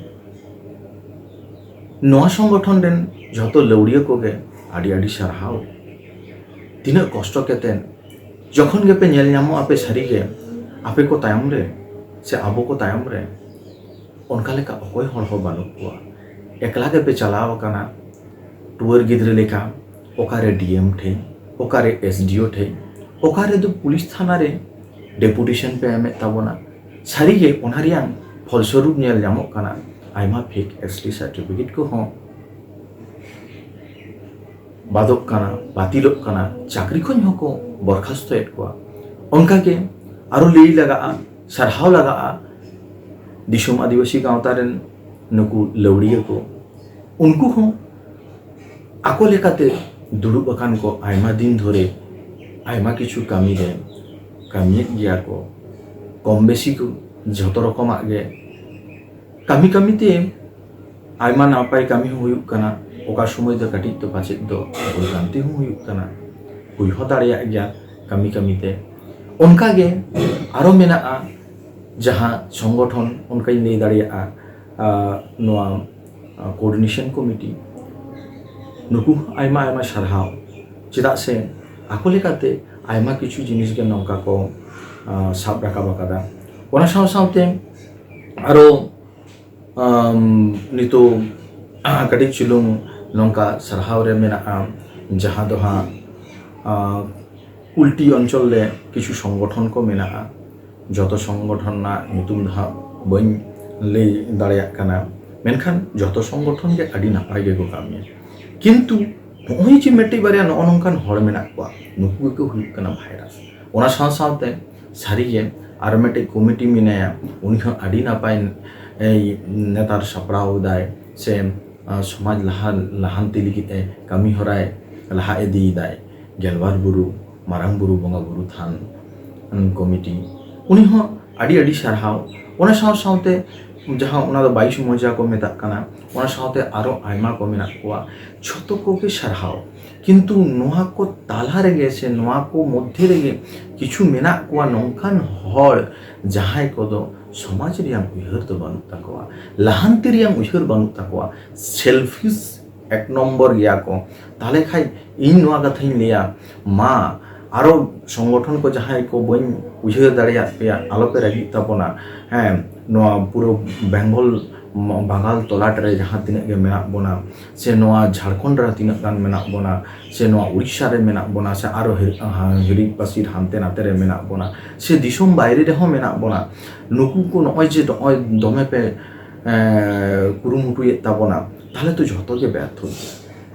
ᱱᱚᱣᱟ ᱥᱚᱝᱜᱚᱴᱷᱚᱱ ᱨᱮᱱ ᱡᱷᱚᱛᱚ ᱞᱟᱹᱣᱲᱤᱭᱟᱹ ᱠᱚᱜᱮ ᱟᱹᱰᱤ ᱟᱹᱰᱤ ᱥᱟᱨᱦᱟᱣ᱾ ᱛᱤᱱᱟᱹᱜ ᱠᱚᱥᱴᱚ ᱠᱟᱛᱮᱫ ᱡᱚᱠᱷᱚᱱ ᱜᱮᱯᱮ ᱧᱮᱞ ᱧᱟᱢᱚᱜ ᱟᱯᱮ ᱥᱟᱹᱨᱤᱜᱮ ᱟᱯᱮ ᱠᱚ ᱛᱟᱭᱚᱢ ᱨᱮ ᱥᱮ ᱟᱵᱚ ᱠᱚ ᱛᱟᱭᱚᱢ ᱨᱮ, ᱚᱱᱠᱟ ᱞᱮᱠᱟ ᱚᱠᱚᱭ ᱦᱚᱲ ᱦᱚᱸ ᱵᱟᱹᱱᱩᱜ ᱠᱚᱣᱟ᱾ ᱮᱠᱞᱟ ᱜᱮᱯᱮ ᱪᱟᱞᱟᱣ ᱟᱠᱟᱱᱟ ᱴᱩᱣᱟᱹᱨ ᱜᱤᱫᱽᱨᱟᱹ ᱞᱮᱠᱟ, ᱚᱠᱟᱨᱮ ᱰᱤ ᱮᱢ ᱴᱷᱮᱱ, ᱚᱠᱟᱨᱮ ᱮᱥ ᱰᱤ ᱳ ᱴᱷᱮᱱ, ᱚᱠᱟ ᱨᱮᱫᱚ ᱯᱩᱞᱤᱥ ᱛᱷᱟᱱᱟ ᱨᱮ ᱰᱮᱯᱩᱴᱮᱥᱚᱱ ᱯᱮ ᱮᱢᱮᱫ ᱛᱟᱵᱚᱱᱟ᱾ ᱥᱟᱹᱨᱤᱜᱮ ᱚᱱᱟ ᱨᱮᱭᱟᱜ ᱯᱷᱚᱞᱥᱚᱨᱩᱯ ᱧᱮᱞ ᱧᱟᱢᱚᱜ ᱠᱟᱱᱟ, ᱟᱭᱢᱟ ᱯᱷᱮᱠ ᱮᱥ ᱴᱤ ᱥᱟᱨᱴᱤᱯᱷᱤᱠᱮᱴ ᱠᱚᱦᱚᱸ ᱵᱟᱫᱚᱜ ᱠᱟᱱᱟ, ᱵᱟᱹᱛᱤᱞᱚᱜ ᱠᱟᱱᱟ, ᱪᱟᱹᱠᱨᱤ ᱠᱷᱚᱱ ᱦᱚᱸᱠᱚ ᱵᱚᱨᱠᱷᱟᱥᱛᱚᱭᱮᱫ ᱠᱚᱣᱟ᱾ ᱚᱱᱠᱟᱜᱮ ᱟᱨᱚ ᱞᱟᱹᱭ ᱞᱟᱜᱟᱜᱼᱟ, ᱥᱟᱨᱦᱟᱣ ᱞᱟᱜᱟᱜᱼᱟ ᱫᱤᱥᱚᱢ ᱟᱹᱫᱤᱵᱟᱹᱥᱤ ᱜᱟᱶᱛᱟ ᱨᱮᱱ ᱱᱩᱠᱩ ᱞᱟᱹᱣᱲᱤᱭᱟᱹ ᱠᱚ᱾ ᱩᱱᱠᱩ ᱦᱚᱸ ᱟᱠᱚ ᱞᱮᱠᱟᱛᱮ ᱫᱩᱲᱩᱵ ᱟᱠᱟᱱ ᱠᱚ ᱟᱭᱢᱟ ᱫᱤᱱ ᱫᱷᱚᱨᱮ ᱟᱭᱢᱟ ᱠᱤᱪᱷᱩ ᱠᱟᱹᱢᱤ ᱨᱮ ᱠᱟᱹᱢᱤᱭᱮᱫ ᱜᱮᱭᱟ ᱠᱚ, ᱠᱚᱢ ᱵᱮᱥᱤ ᱠᱚ ᱡᱷᱚᱛᱚ ᱨᱚᱠᱚᱢᱟᱜ ᱜᱮ ᱠᱟᱹᱢᱤ ᱠᱟᱹᱢᱤ ᱛᱮ ᱟᱭᱢᱟ ᱱᱟᱯᱟᱭ ᱠᱟᱹᱢᱤ ᱦᱚᱸ ᱦᱩᱭᱩᱜ ᱠᱟᱱᱟ, ᱚᱠᱟ ᱥᱚᱢᱚᱭ ᱫᱚ ᱠᱟᱹᱴᱤᱡ ᱫᱚ ᱯᱟᱪᱮᱫ ᱫᱚ ᱵᱷᱩᱞ ᱵᱷᱨᱟᱱᱛᱤ ᱦᱚᱸ ᱦᱩᱭᱩᱜ ᱠᱟᱱᱟ, ᱦᱩᱭ ᱦᱚᱸ ᱫᱟᱲᱮᱭᱟᱜ ᱜᱮᱭᱟ ᱠᱟᱹᱢᱤ ᱠᱟᱹᱢᱤ ᱛᱮ᱾ ᱚᱱᱠᱟ ᱜᱮ ᱟᱨᱚ ᱢᱮᱱᱟᱜᱼᱟ ᱡᱟᱦᱟᱸ ᱥᱚᱝᱜᱚᱴᱷᱚᱱ, ᱚᱱᱠᱟᱧ ᱞᱟᱹᱭ ᱫᱟᱲᱮᱭᱟᱜᱼᱟ, ᱟᱨ ᱱᱚᱣᱟ ᱠᱳᱚᱨᱰᱤᱱᱮᱥᱚᱱ ᱠᱚᱢᱤᱴᱤ, ᱱᱩᱠᱩ ᱦᱚᱸ ᱟᱭᱢᱟ ᱟᱭᱢᱟ ᱥᱟᱨᱦᱟᱣ, ᱪᱮᱫᱟᱜ ᱥᱮ ᱟᱠᱚ ᱞᱮᱠᱟᱛᱮ ᱟᱭᱢᱟ ᱠᱤᱪᱷᱩ ᱡᱤᱱᱤᱥ ᱜᱮ ᱱᱚᱝᱠᱟ ᱠᱚ ᱟᱸ, ᱥᱟᱵ ᱨᱟᱠᱟᱵ ᱟᱠᱟᱫᱟ᱾ ᱚᱱᱟ ᱥᱟᱶ ᱥᱟᱶᱛᱮ ᱟᱨᱚ ᱟᱢ, ᱱᱤᱛᱚᱜ ᱠᱟᱹᱴᱤᱡ ᱪᱩᱞᱩᱝ ᱱᱚᱝᱠᱟ ᱥᱟᱨᱦᱟᱣ ᱨᱮ ᱢᱮᱱᱟᱜᱼᱟ, ᱡᱟᱦᱟᱸ ᱫᱚ ᱦᱟᱸᱜ ᱟᱸ, ᱩᱞᱴᱤ ᱚᱧᱪᱚᱞ ᱨᱮ ᱠᱤᱪᱷᱩ ᱥᱚᱝᱜᱚᱴᱷᱚᱱ ᱠᱚ ᱢᱮᱱᱟᱜᱼᱟ᱾ ᱡᱚᱛᱚ ᱥᱚᱝᱜᱚᱴᱷᱚᱱ ᱨᱮᱱᱟᱜ ᱧᱩᱛᱩᱢ ᱫᱚ ᱦᱟᱸᱜ ᱵᱟᱹᱧ ᱞᱟᱹᱭ ᱫᱟᱲᱮᱭᱟᱜ ᱠᱟᱱᱟ, ᱢᱮᱱᱠᱷᱟᱱ ᱡᱚᱛᱚ ᱥᱚᱝᱜᱚᱴᱷᱚᱱ ᱜᱮ ᱟᱹᱰᱤ ᱱᱟᱯᱟᱭ ᱜᱮᱠᱚ ᱠᱟᱹᱢᱤᱭᱟ᱾ ᱠᱤᱱᱛᱩ ᱱᱚᱜᱼᱚᱭ ᱡᱮ ᱢᱤᱫᱴᱤᱡ ᱵᱟᱨᱭᱟ ᱱᱚᱜᱼᱚ ᱱᱚᱝᱠᱟᱱ ᱦᱚᱲ ᱢᱮᱱᱟᱜ ᱠᱚᱣᱟ, ᱱᱩᱠᱩ ᱜᱮᱠᱚ ᱦᱩᱭᱩᱜ ᱠᱟᱱᱟ ᱵᱷᱟᱭᱨᱟᱥ᱾ ᱚᱱᱟ ᱥᱟᱶ ᱥᱟᱶᱛᱮ ᱥᱟᱹᱨᱤᱜᱮ ᱟᱨ ᱢᱤᱫᱴᱤᱡ ᱠᱚᱢᱤᱴᱤ ᱢᱮᱱᱟᱭᱟ, ᱩᱱᱤ ᱦᱚᱸ ᱟᱹᱰᱤ ᱱᱟᱯᱟᱭ, ᱮᱭ, ᱱᱮᱛᱟᱨ ᱥᱟᱯᱲᱟᱣ ᱮᱫᱟᱭ ᱥᱮ ᱟᱸ, ᱥᱚᱢᱟᱡᱽ ᱞᱟᱦᱟ, ᱞᱟᱦᱟᱱᱛᱤ ᱞᱟᱹᱜᱤᱫ ᱮ ᱠᱟᱹᱢᱤ ᱦᱚᱨᱟᱭ ᱞᱟᱦᱟ ᱤᱫᱤᱭᱮᱫᱟᱭ᱾ ᱜᱮᱞᱵᱟᱨ ᱵᱩᱨᱩ, ᱢᱟᱨᱟᱝ ᱵᱩᱨᱩ, ᱵᱚᱸᱜᱟ ᱵᱩᱨᱩ ᱛᱷᱟᱱ, ᱩᱸ, ᱠᱚᱢᱤᱴᱤ, ᱩᱱᱤ ᱦᱚᱸ ᱟᱹᱰᱤ ᱟᱹᱰᱤ ᱥᱟᱨᱦᱟᱣ᱾ ᱚᱱᱟ ᱥᱟᱶ ᱥᱟᱶᱛᱮ ᱡᱟᱦᱟᱸ ᱚᱱᱟ ᱫᱚ ᱵᱟᱭᱤᱥ ᱢᱚᱡᱟ ᱠᱚ ᱢᱮᱛᱟᱜ ᱠᱟᱱᱟ, ᱚᱱᱟ ᱥᱟᱶᱛᱮ ᱟᱨᱚ ᱟᱭᱢᱟ ᱠᱚ ᱢᱮᱱᱟᱜ ᱠᱚᱣᱟ, ᱡᱷᱚᱛᱚ ᱠᱚᱜᱮ ᱥᱟᱨᱦᱟᱣ᱾ ᱠᱤᱱᱛᱩ ᱱᱚᱣᱟ ᱠᱚ ᱛᱟᱞᱟ ᱨᱮᱜᱮ ᱥᱮ ᱱᱚᱣᱟ ᱠᱚ ᱢᱚᱫᱽᱫᱷᱮ ᱨᱮᱜᱮ ᱠᱤᱪᱷᱩ ᱢᱮᱱᱟᱜ ᱠᱚᱣᱟ ᱱᱚᱝᱠᱟᱱ ᱦᱚᱲ, ᱡᱟᱦᱟᱸᱭ ᱠᱚᱫᱚ ᱥᱚᱢᱟᱡᱽ ᱨᱮᱭᱟᱜ ᱩᱭᱦᱟᱹᱨ ᱫᱚ ᱵᱟᱹᱱᱩᱜ ᱛᱟᱠᱚᱣᱟ, ᱞᱟᱦᱟᱱᱛᱤ ᱨᱮᱭᱟᱜ ᱩᱭᱦᱟᱹᱨ ᱵᱟᱹᱱᱩᱜ ᱛᱟᱠᱚᱣᱟ, ᱥᱮᱞᱯᱷᱤᱥ ᱮᱠ ᱱᱚᱢᱵᱚᱨ ᱜᱮᱭᱟ ᱠᱚ᱾ ᱛᱟᱦᱚᱞᱮ ᱠᱷᱟᱡ ᱤᱧ ᱱᱚᱣᱟ ᱠᱟᱛᱷᱟᱧ ᱞᱟᱹᱭᱟ, ᱢᱟ ᱟᱨᱚ ᱥᱚᱝᱜᱚᱴᱷᱚᱱ ᱠᱚ ᱡᱟᱦᱟᱸᱭ ᱠᱚ ᱵᱟᱹᱧ ᱩᱭᱦᱟᱹᱨ ᱫᱟᱲᱮᱭᱟᱜ ᱯᱮᱭᱟ, ᱟᱞᱚᱯᱮ ᱨᱟᱹᱜᱤᱜ ᱛᱟᱵᱚᱱᱟ᱾ ᱦᱮᱸ, ᱱᱚᱣᱟ ᱯᱩᱨᱟᱹ ᱵᱮᱝᱜᱚᱞ, ᱵᱟᱝᱜᱟᱞ ᱛᱚᱞᱟᱴ ᱨᱮ ᱡᱟᱦᱟᱸ ᱛᱤᱱᱟᱹᱜ ᱜᱮ ᱢᱮᱱᱟᱜ ᱵᱚᱱᱟ, ᱥᱮ ᱱᱚᱣᱟ ᱡᱷᱟᱲᱠᱷᱚᱸᱰ ᱨᱮ ᱛᱤᱱᱟᱹᱜ ᱜᱟᱱ ᱢᱮᱱᱟᱜ ᱵᱚᱱᱟ, ᱥᱮ ᱱᱚᱣᱟ ᱩᱲᱤᱥᱥᱟ ᱨᱮ ᱢᱮᱱᱟᱜ ᱵᱚᱱᱟ, ᱥᱮ ᱟᱨᱚ ᱦᱤᱨ-, ᱦᱟ-, ᱦᱤᱨᱤᱡ ᱯᱟᱹᱥᱤᱨ ᱦᱟᱱᱛᱮ ᱱᱟᱛᱮ ᱨᱮ ᱢᱮᱱᱟᱜ ᱵᱚᱱᱟ, ᱥᱮ ᱫᱤᱥᱚᱢ ᱵᱟᱭᱨᱮ ᱨᱮᱦᱚᱸ ᱢᱮᱱᱟᱜ ᱵᱚᱱᱟ, ᱱᱩᱠᱩ ᱠᱚ ᱱᱚᱜᱼᱚᱭ ᱡᱮ ᱱᱚᱜᱼᱚᱭ ᱫᱚᱢᱮ ᱯᱮ, ᱮᱸ, ᱠᱩᱨᱩᱢᱩᱴᱩᱭᱮᱫ ᱛᱟᱵᱚᱱᱟ, ᱛᱟᱦᱚᱞᱮ ᱛᱚ ᱡᱷᱚᱛᱚ ᱜᱮ ᱵᱮᱨᱛᱷᱚ ᱜᱮᱭᱟ᱾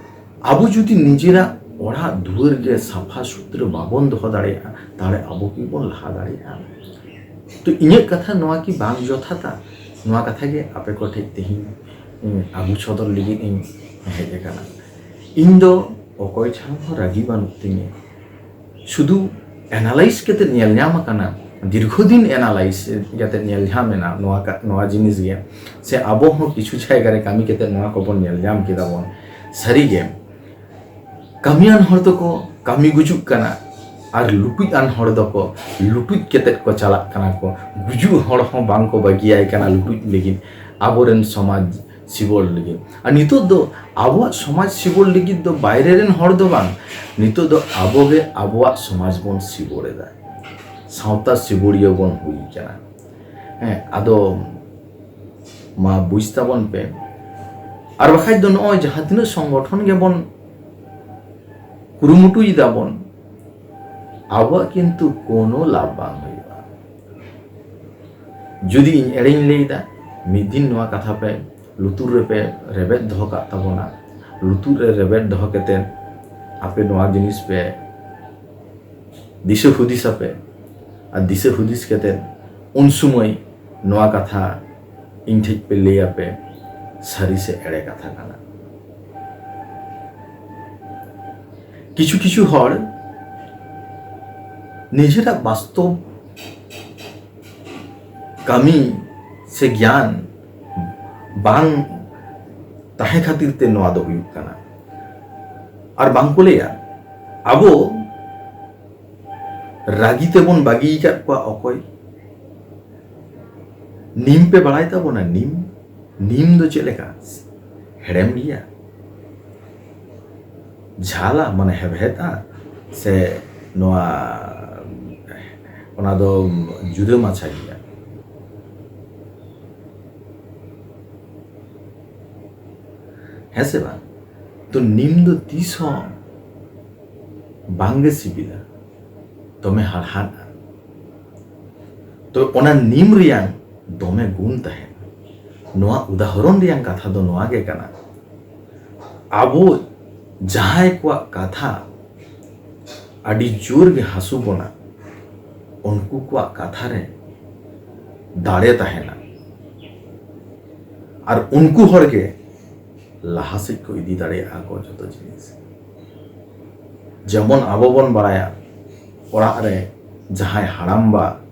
ᱟᱵᱚ ᱡᱩᱫᱤ ᱱᱤᱡᱮᱨᱟᱜ ᱚᱲᱟᱜ ᱫᱩᱣᱟᱹᱨ ᱜᱮ ᱥᱟᱯᱷᱟ ᱥᱩᱛᱨᱟᱹ ᱵᱟᱵᱚᱱ ᱫᱚᱦᱚ ᱫᱟᱲᱮᱭᱟᱜᱼᱟ, ᱛᱟᱦᱚᱞᱮ ᱟᱵᱚ ᱠᱤ ᱵᱚᱱ ᱞᱟᱦᱟ ᱫᱟᱲᱮᱭᱟᱜᱼᱟ? ᱛᱚ ᱤᱧᱟᱹᱜ ᱠᱟᱛᱷᱟ ᱱᱚᱣᱟ ᱠᱤ ᱵᱟᱝ ᱡᱚᱛᱷᱟᱛᱟ? ᱱᱚᱣᱟ ᱠᱟᱛᱷᱟ ᱜᱮ ᱟᱯᱮ ᱠᱚ ᱴᱷᱮᱡ ᱛᱮᱦᱮᱧ, ᱩᱸ, ᱟᱹᱜᱩ ᱥᱚᱫᱚᱨ ᱞᱟᱹᱜᱤᱫ ᱤᱧ ᱦᱮᱡ ᱟᱠᱟᱱᱟ᱾ ᱤᱧ ᱫᱚ ᱚᱠᱚᱭ ᱴᱷᱮᱱ ᱦᱚᱸ ᱨᱟᱹᱜᱤ ᱵᱟᱹᱱᱩᱜ ᱛᱤᱧᱟᱹ, ᱥᱩᱫᱷᱩ ᱮᱱᱟᱞᱟᱭᱤᱥ ᱠᱟᱛᱮ ᱧᱮᱞ ᱧᱟᱢ ᱟᱠᱟᱱᱟ, ᱫᱤᱨᱜᱷᱚ ᱫᱤᱱ ᱮᱱᱟᱞᱟᱭᱤᱥ ᱠᱟᱛᱮ ᱧᱮᱞ ᱧᱟᱢ ᱮᱱᱟ ᱱᱚᱣᱟ ᱠᱟ-, ᱱᱚᱣᱟ ᱡᱤᱱᱤᱥ ᱜᱮ, ᱥᱮ ᱟᱵᱚ ᱦᱚᱸ ᱠᱤᱪᱷᱩ ᱡᱟᱭᱜᱟ ᱨᱮ ᱠᱟᱹᱢᱤ ᱠᱟᱛᱮ ᱱᱚᱣᱟ ᱠᱚᱵᱚᱱ ᱧᱮᱞ ᱧᱟᱢ ᱠᱮᱫᱟ ᱵᱚᱱ᱾ ᱥᱟᱹᱨᱤ ᱜᱮ, ᱠᱟᱹᱢᱤᱭᱟᱱ ᱦᱚᱲ ᱫᱚᱠᱚ ᱠᱟᱹᱢᱤ ᱜᱩᱡᱩᱜ ᱠᱟᱱᱟ, ᱟᱨ ᱞᱩᱴᱩᱡ ᱟᱱ ᱦᱚᱲ ᱫᱚᱠᱚ ᱞᱩᱴᱩᱡ ᱠᱟᱛᱮ ᱠᱚ ᱪᱟᱞᱟᱜ ᱠᱟᱱᱟ ᱠᱚ᱾ ᱜᱩᱡᱩᱜ ᱦᱚᱲ ᱦᱚᱸ ᱵᱟᱝ ᱠᱚ ᱵᱟᱹᱜᱤᱭᱟᱭ ᱠᱟᱱᱟ ᱞᱩᱴᱩᱡ ᱞᱟᱹᱜᱤᱫ, ᱟᱵᱚᱨᱮᱱ ᱥᱚᱢᱟᱡᱽ ᱥᱤᱵᱚᱲ ᱞᱟᱹᱜᱤᱫ᱾ ᱟᱨ ᱱᱤᱛᱚᱜ ᱫᱚ ᱟᱵᱚᱣᱟᱜ ᱥᱚᱢᱟᱡᱽ ᱥᱤᱵᱚᱲ ᱞᱟᱹᱜᱤᱫ ᱫᱚ ᱵᱟᱭᱨᱮ ᱨᱮᱱ ᱦᱚᱲ ᱫᱚ ᱵᱟᱝ, ᱱᱤᱛᱚᱜ ᱫᱚ ᱟᱵᱚ ᱜᱮ ᱟᱵᱚᱣᱟᱜ ᱥᱚᱢᱟᱡᱽ ᱵᱚᱱ ᱥᱤᱵᱚᱲ ᱮᱫᱟ, ᱥᱟᱶᱛᱟ ᱥᱤᱵᱚᱲᱤᱭᱟᱹ ᱵᱚᱱ ᱦᱩᱭ ᱠᱟᱱᱟ᱾ ᱦᱮᱸ, ᱟᱫᱚ ᱢᱟ ᱵᱩᱡᱽ ᱛᱟᱵᱚᱱ ᱯᱮ᱾ ᱟᱨ ᱵᱟᱠᱷᱟᱡ ᱫᱚ ᱱᱚᱜᱼᱚᱭ ᱡᱟᱦᱟᱸ ᱛᱤᱱᱟᱹᱜ ᱥᱚᱝᱜᱚᱴᱷᱚᱱ ᱜᱮᱵᱚᱱ ᱠᱩᱨᱩᱢᱩᱴᱩᱭ ᱫᱟᱵᱚᱱ, ᱟᱵᱚᱣᱟᱜ ᱠᱤᱱᱛᱩ ᱠᱳᱱᱳ ᱞᱟᱵᱷ ᱵᱟᱝ ᱦᱩᱭᱩᱜᱼᱟ᱾ ᱡᱩᱫᱤ ᱤᱧ ᱮᱲᱮᱧ ᱞᱟᱹᱭᱫᱟ, ᱢᱤᱫ ᱫᱤᱱ ᱱᱚᱣᱟ ᱠᱟᱛᱷᱟ ᱯᱮ ᱞᱩᱛᱩᱨ ᱨᱮᱯᱮ ᱨᱮᱵᱮᱫ ᱫᱚᱦᱚ ᱠᱟᱜ ᱛᱟᱵᱚᱱᱟ᱾ ᱞᱩᱛᱩᱨ ᱨᱮ ᱨᱮᱵᱮᱫ ᱫᱚᱦᱚ ᱠᱟᱛᱮ ᱟᱯᱮ ᱱᱚᱣᱟ ᱡᱤᱱᱤᱥ ᱯᱮ ᱫᱤᱥᱟᱹ ᱦᱩᱫᱤᱥ ᱟᱯᱮ, ᱟᱨ ᱫᱤᱥᱟᱹ ᱦᱩᱫᱤᱥ ᱠᱟᱛᱮ ᱩᱱ ᱥᱩᱢᱟᱹᱭ ᱱᱚᱣᱟ ᱠᱟᱛᱷᱟ ᱤᱧ ᱴᱷᱮᱡ ᱯᱮ ᱞᱟᱹᱭ ᱟᱯᱮ, ᱥᱟᱹᱨᱤ ᱥᱮ ᱮᱲᱮ ᱠᱟᱛᱷᱟ ᱠᱟᱱᱟ᱾ ᱠᱤᱪᱷᱩ ᱠᱤᱪᱷᱩ ᱦᱚᱲ ᱱᱤᱡᱮᱨᱟᱜ ᱵᱟᱥᱛᱚᱵ ᱠᱟᱹᱢᱤ ᱥᱮ ᱜᱮᱭᱟᱱ ᱵᱟᱝ ᱛᱟᱦᱮᱸ ᱠᱷᱟᱹᱛᱤᱨ ᱛᱮ ᱱᱚᱣᱟ ᱫᱚ ᱦᱩᱭᱩᱜ ᱠᱟᱱᱟ᱾ ᱟᱨ ᱵᱟᱝ ᱠᱚ ᱞᱟᱹᱭᱟ, ᱟᱵᱚ ᱨᱟᱹᱜᱤ ᱛᱮᱵᱚᱱ ᱵᱟᱹᱜᱤ ᱟᱠᱟᱫ ᱠᱚᱣᱟ ᱚᱠᱚᱭ? ᱱᱤᱢ ᱯᱮ ᱵᱟᱲᱟᱭ ᱛᱟᱵᱚᱱᱟ? ᱱᱤᱢ, ᱱᱤᱢ ᱫᱚ ᱪᱮᱫ ᱞᱮᱠᱟ? ᱦᱮᱲᱮᱢ ᱜᱮᱭᱟ, ᱡᱷᱟᱞᱟ, ᱢᱟᱱᱮ ᱦᱮᱵᱦᱮᱛᱟ, ᱥᱮ ᱱᱚᱣᱟ, ᱚᱱᱟ ᱫᱚ ᱡᱩᱫᱟᱹ ᱢᱟᱪᱷᱟ ᱜᱮᱭᱟ᱾ ᱦᱮᱸ ᱥᱮ ᱵᱟᱝ? ᱛᱚ ᱱᱤᱢ ᱫᱚ ᱛᱤᱥ ᱦᱚᱸ ᱵᱟᱝᱜᱮ ᱥᱤᱵᱤᱞᱟ, ᱫᱚᱢᱮ ᱦᱟᱲᱦᱟᱫᱼᱟ᱾ ᱛᱚ ᱚᱱᱟ ᱱᱤᱢ ᱨᱮᱭᱟᱝ ᱫᱚᱢᱮ ᱜᱩᱱ ᱛᱟᱦᱮᱱᱟ᱾ ᱱᱚᱣᱟ ᱩᱫᱟᱦᱚᱨᱚᱱ ᱨᱮᱭᱟᱝ ᱠᱟᱛᱷᱟ ᱫᱚ ᱱᱚᱣᱟ ᱜᱮ ᱠᱟᱱᱟ, ᱟᱵᱚ ᱡᱟᱦᱟᱸᱭ ᱠᱚᱣᱟᱜ ᱠᱟᱛᱷᱟ ᱟᱹᱰᱤ ᱡᱳᱨ ᱜᱮ ᱦᱟᱹᱥᱩ ᱵᱚᱱᱟ, ᱩᱱᱠᱩ ᱠᱚᱣᱟᱜ ᱠᱟᱛᱷᱟ ᱨᱮ ᱫᱟᱲᱮ ᱛᱟᱦᱮᱱᱟ᱾ ᱟᱨ ᱩᱱᱠᱩ ᱦᱚᱲ ᱜᱮ ᱞᱟᱦᱟ ᱥᱮᱫ ᱠᱚ ᱤᱫᱤ ᱫᱟᱲᱮᱭᱟᱜᱼᱟ ᱠᱚ ᱡᱚᱛᱚ ᱡᱤᱱᱤᱥ᱾ ᱡᱮᱢᱚᱱ ᱟᱵᱚ ᱵᱚᱱ ᱵᱟᱲᱟᱭᱟ, ᱚᱲᱟᱜ ᱨᱮ ᱡᱟᱦᱟᱸᱭ ᱦᱟᱲᱟᱢᱵᱟ,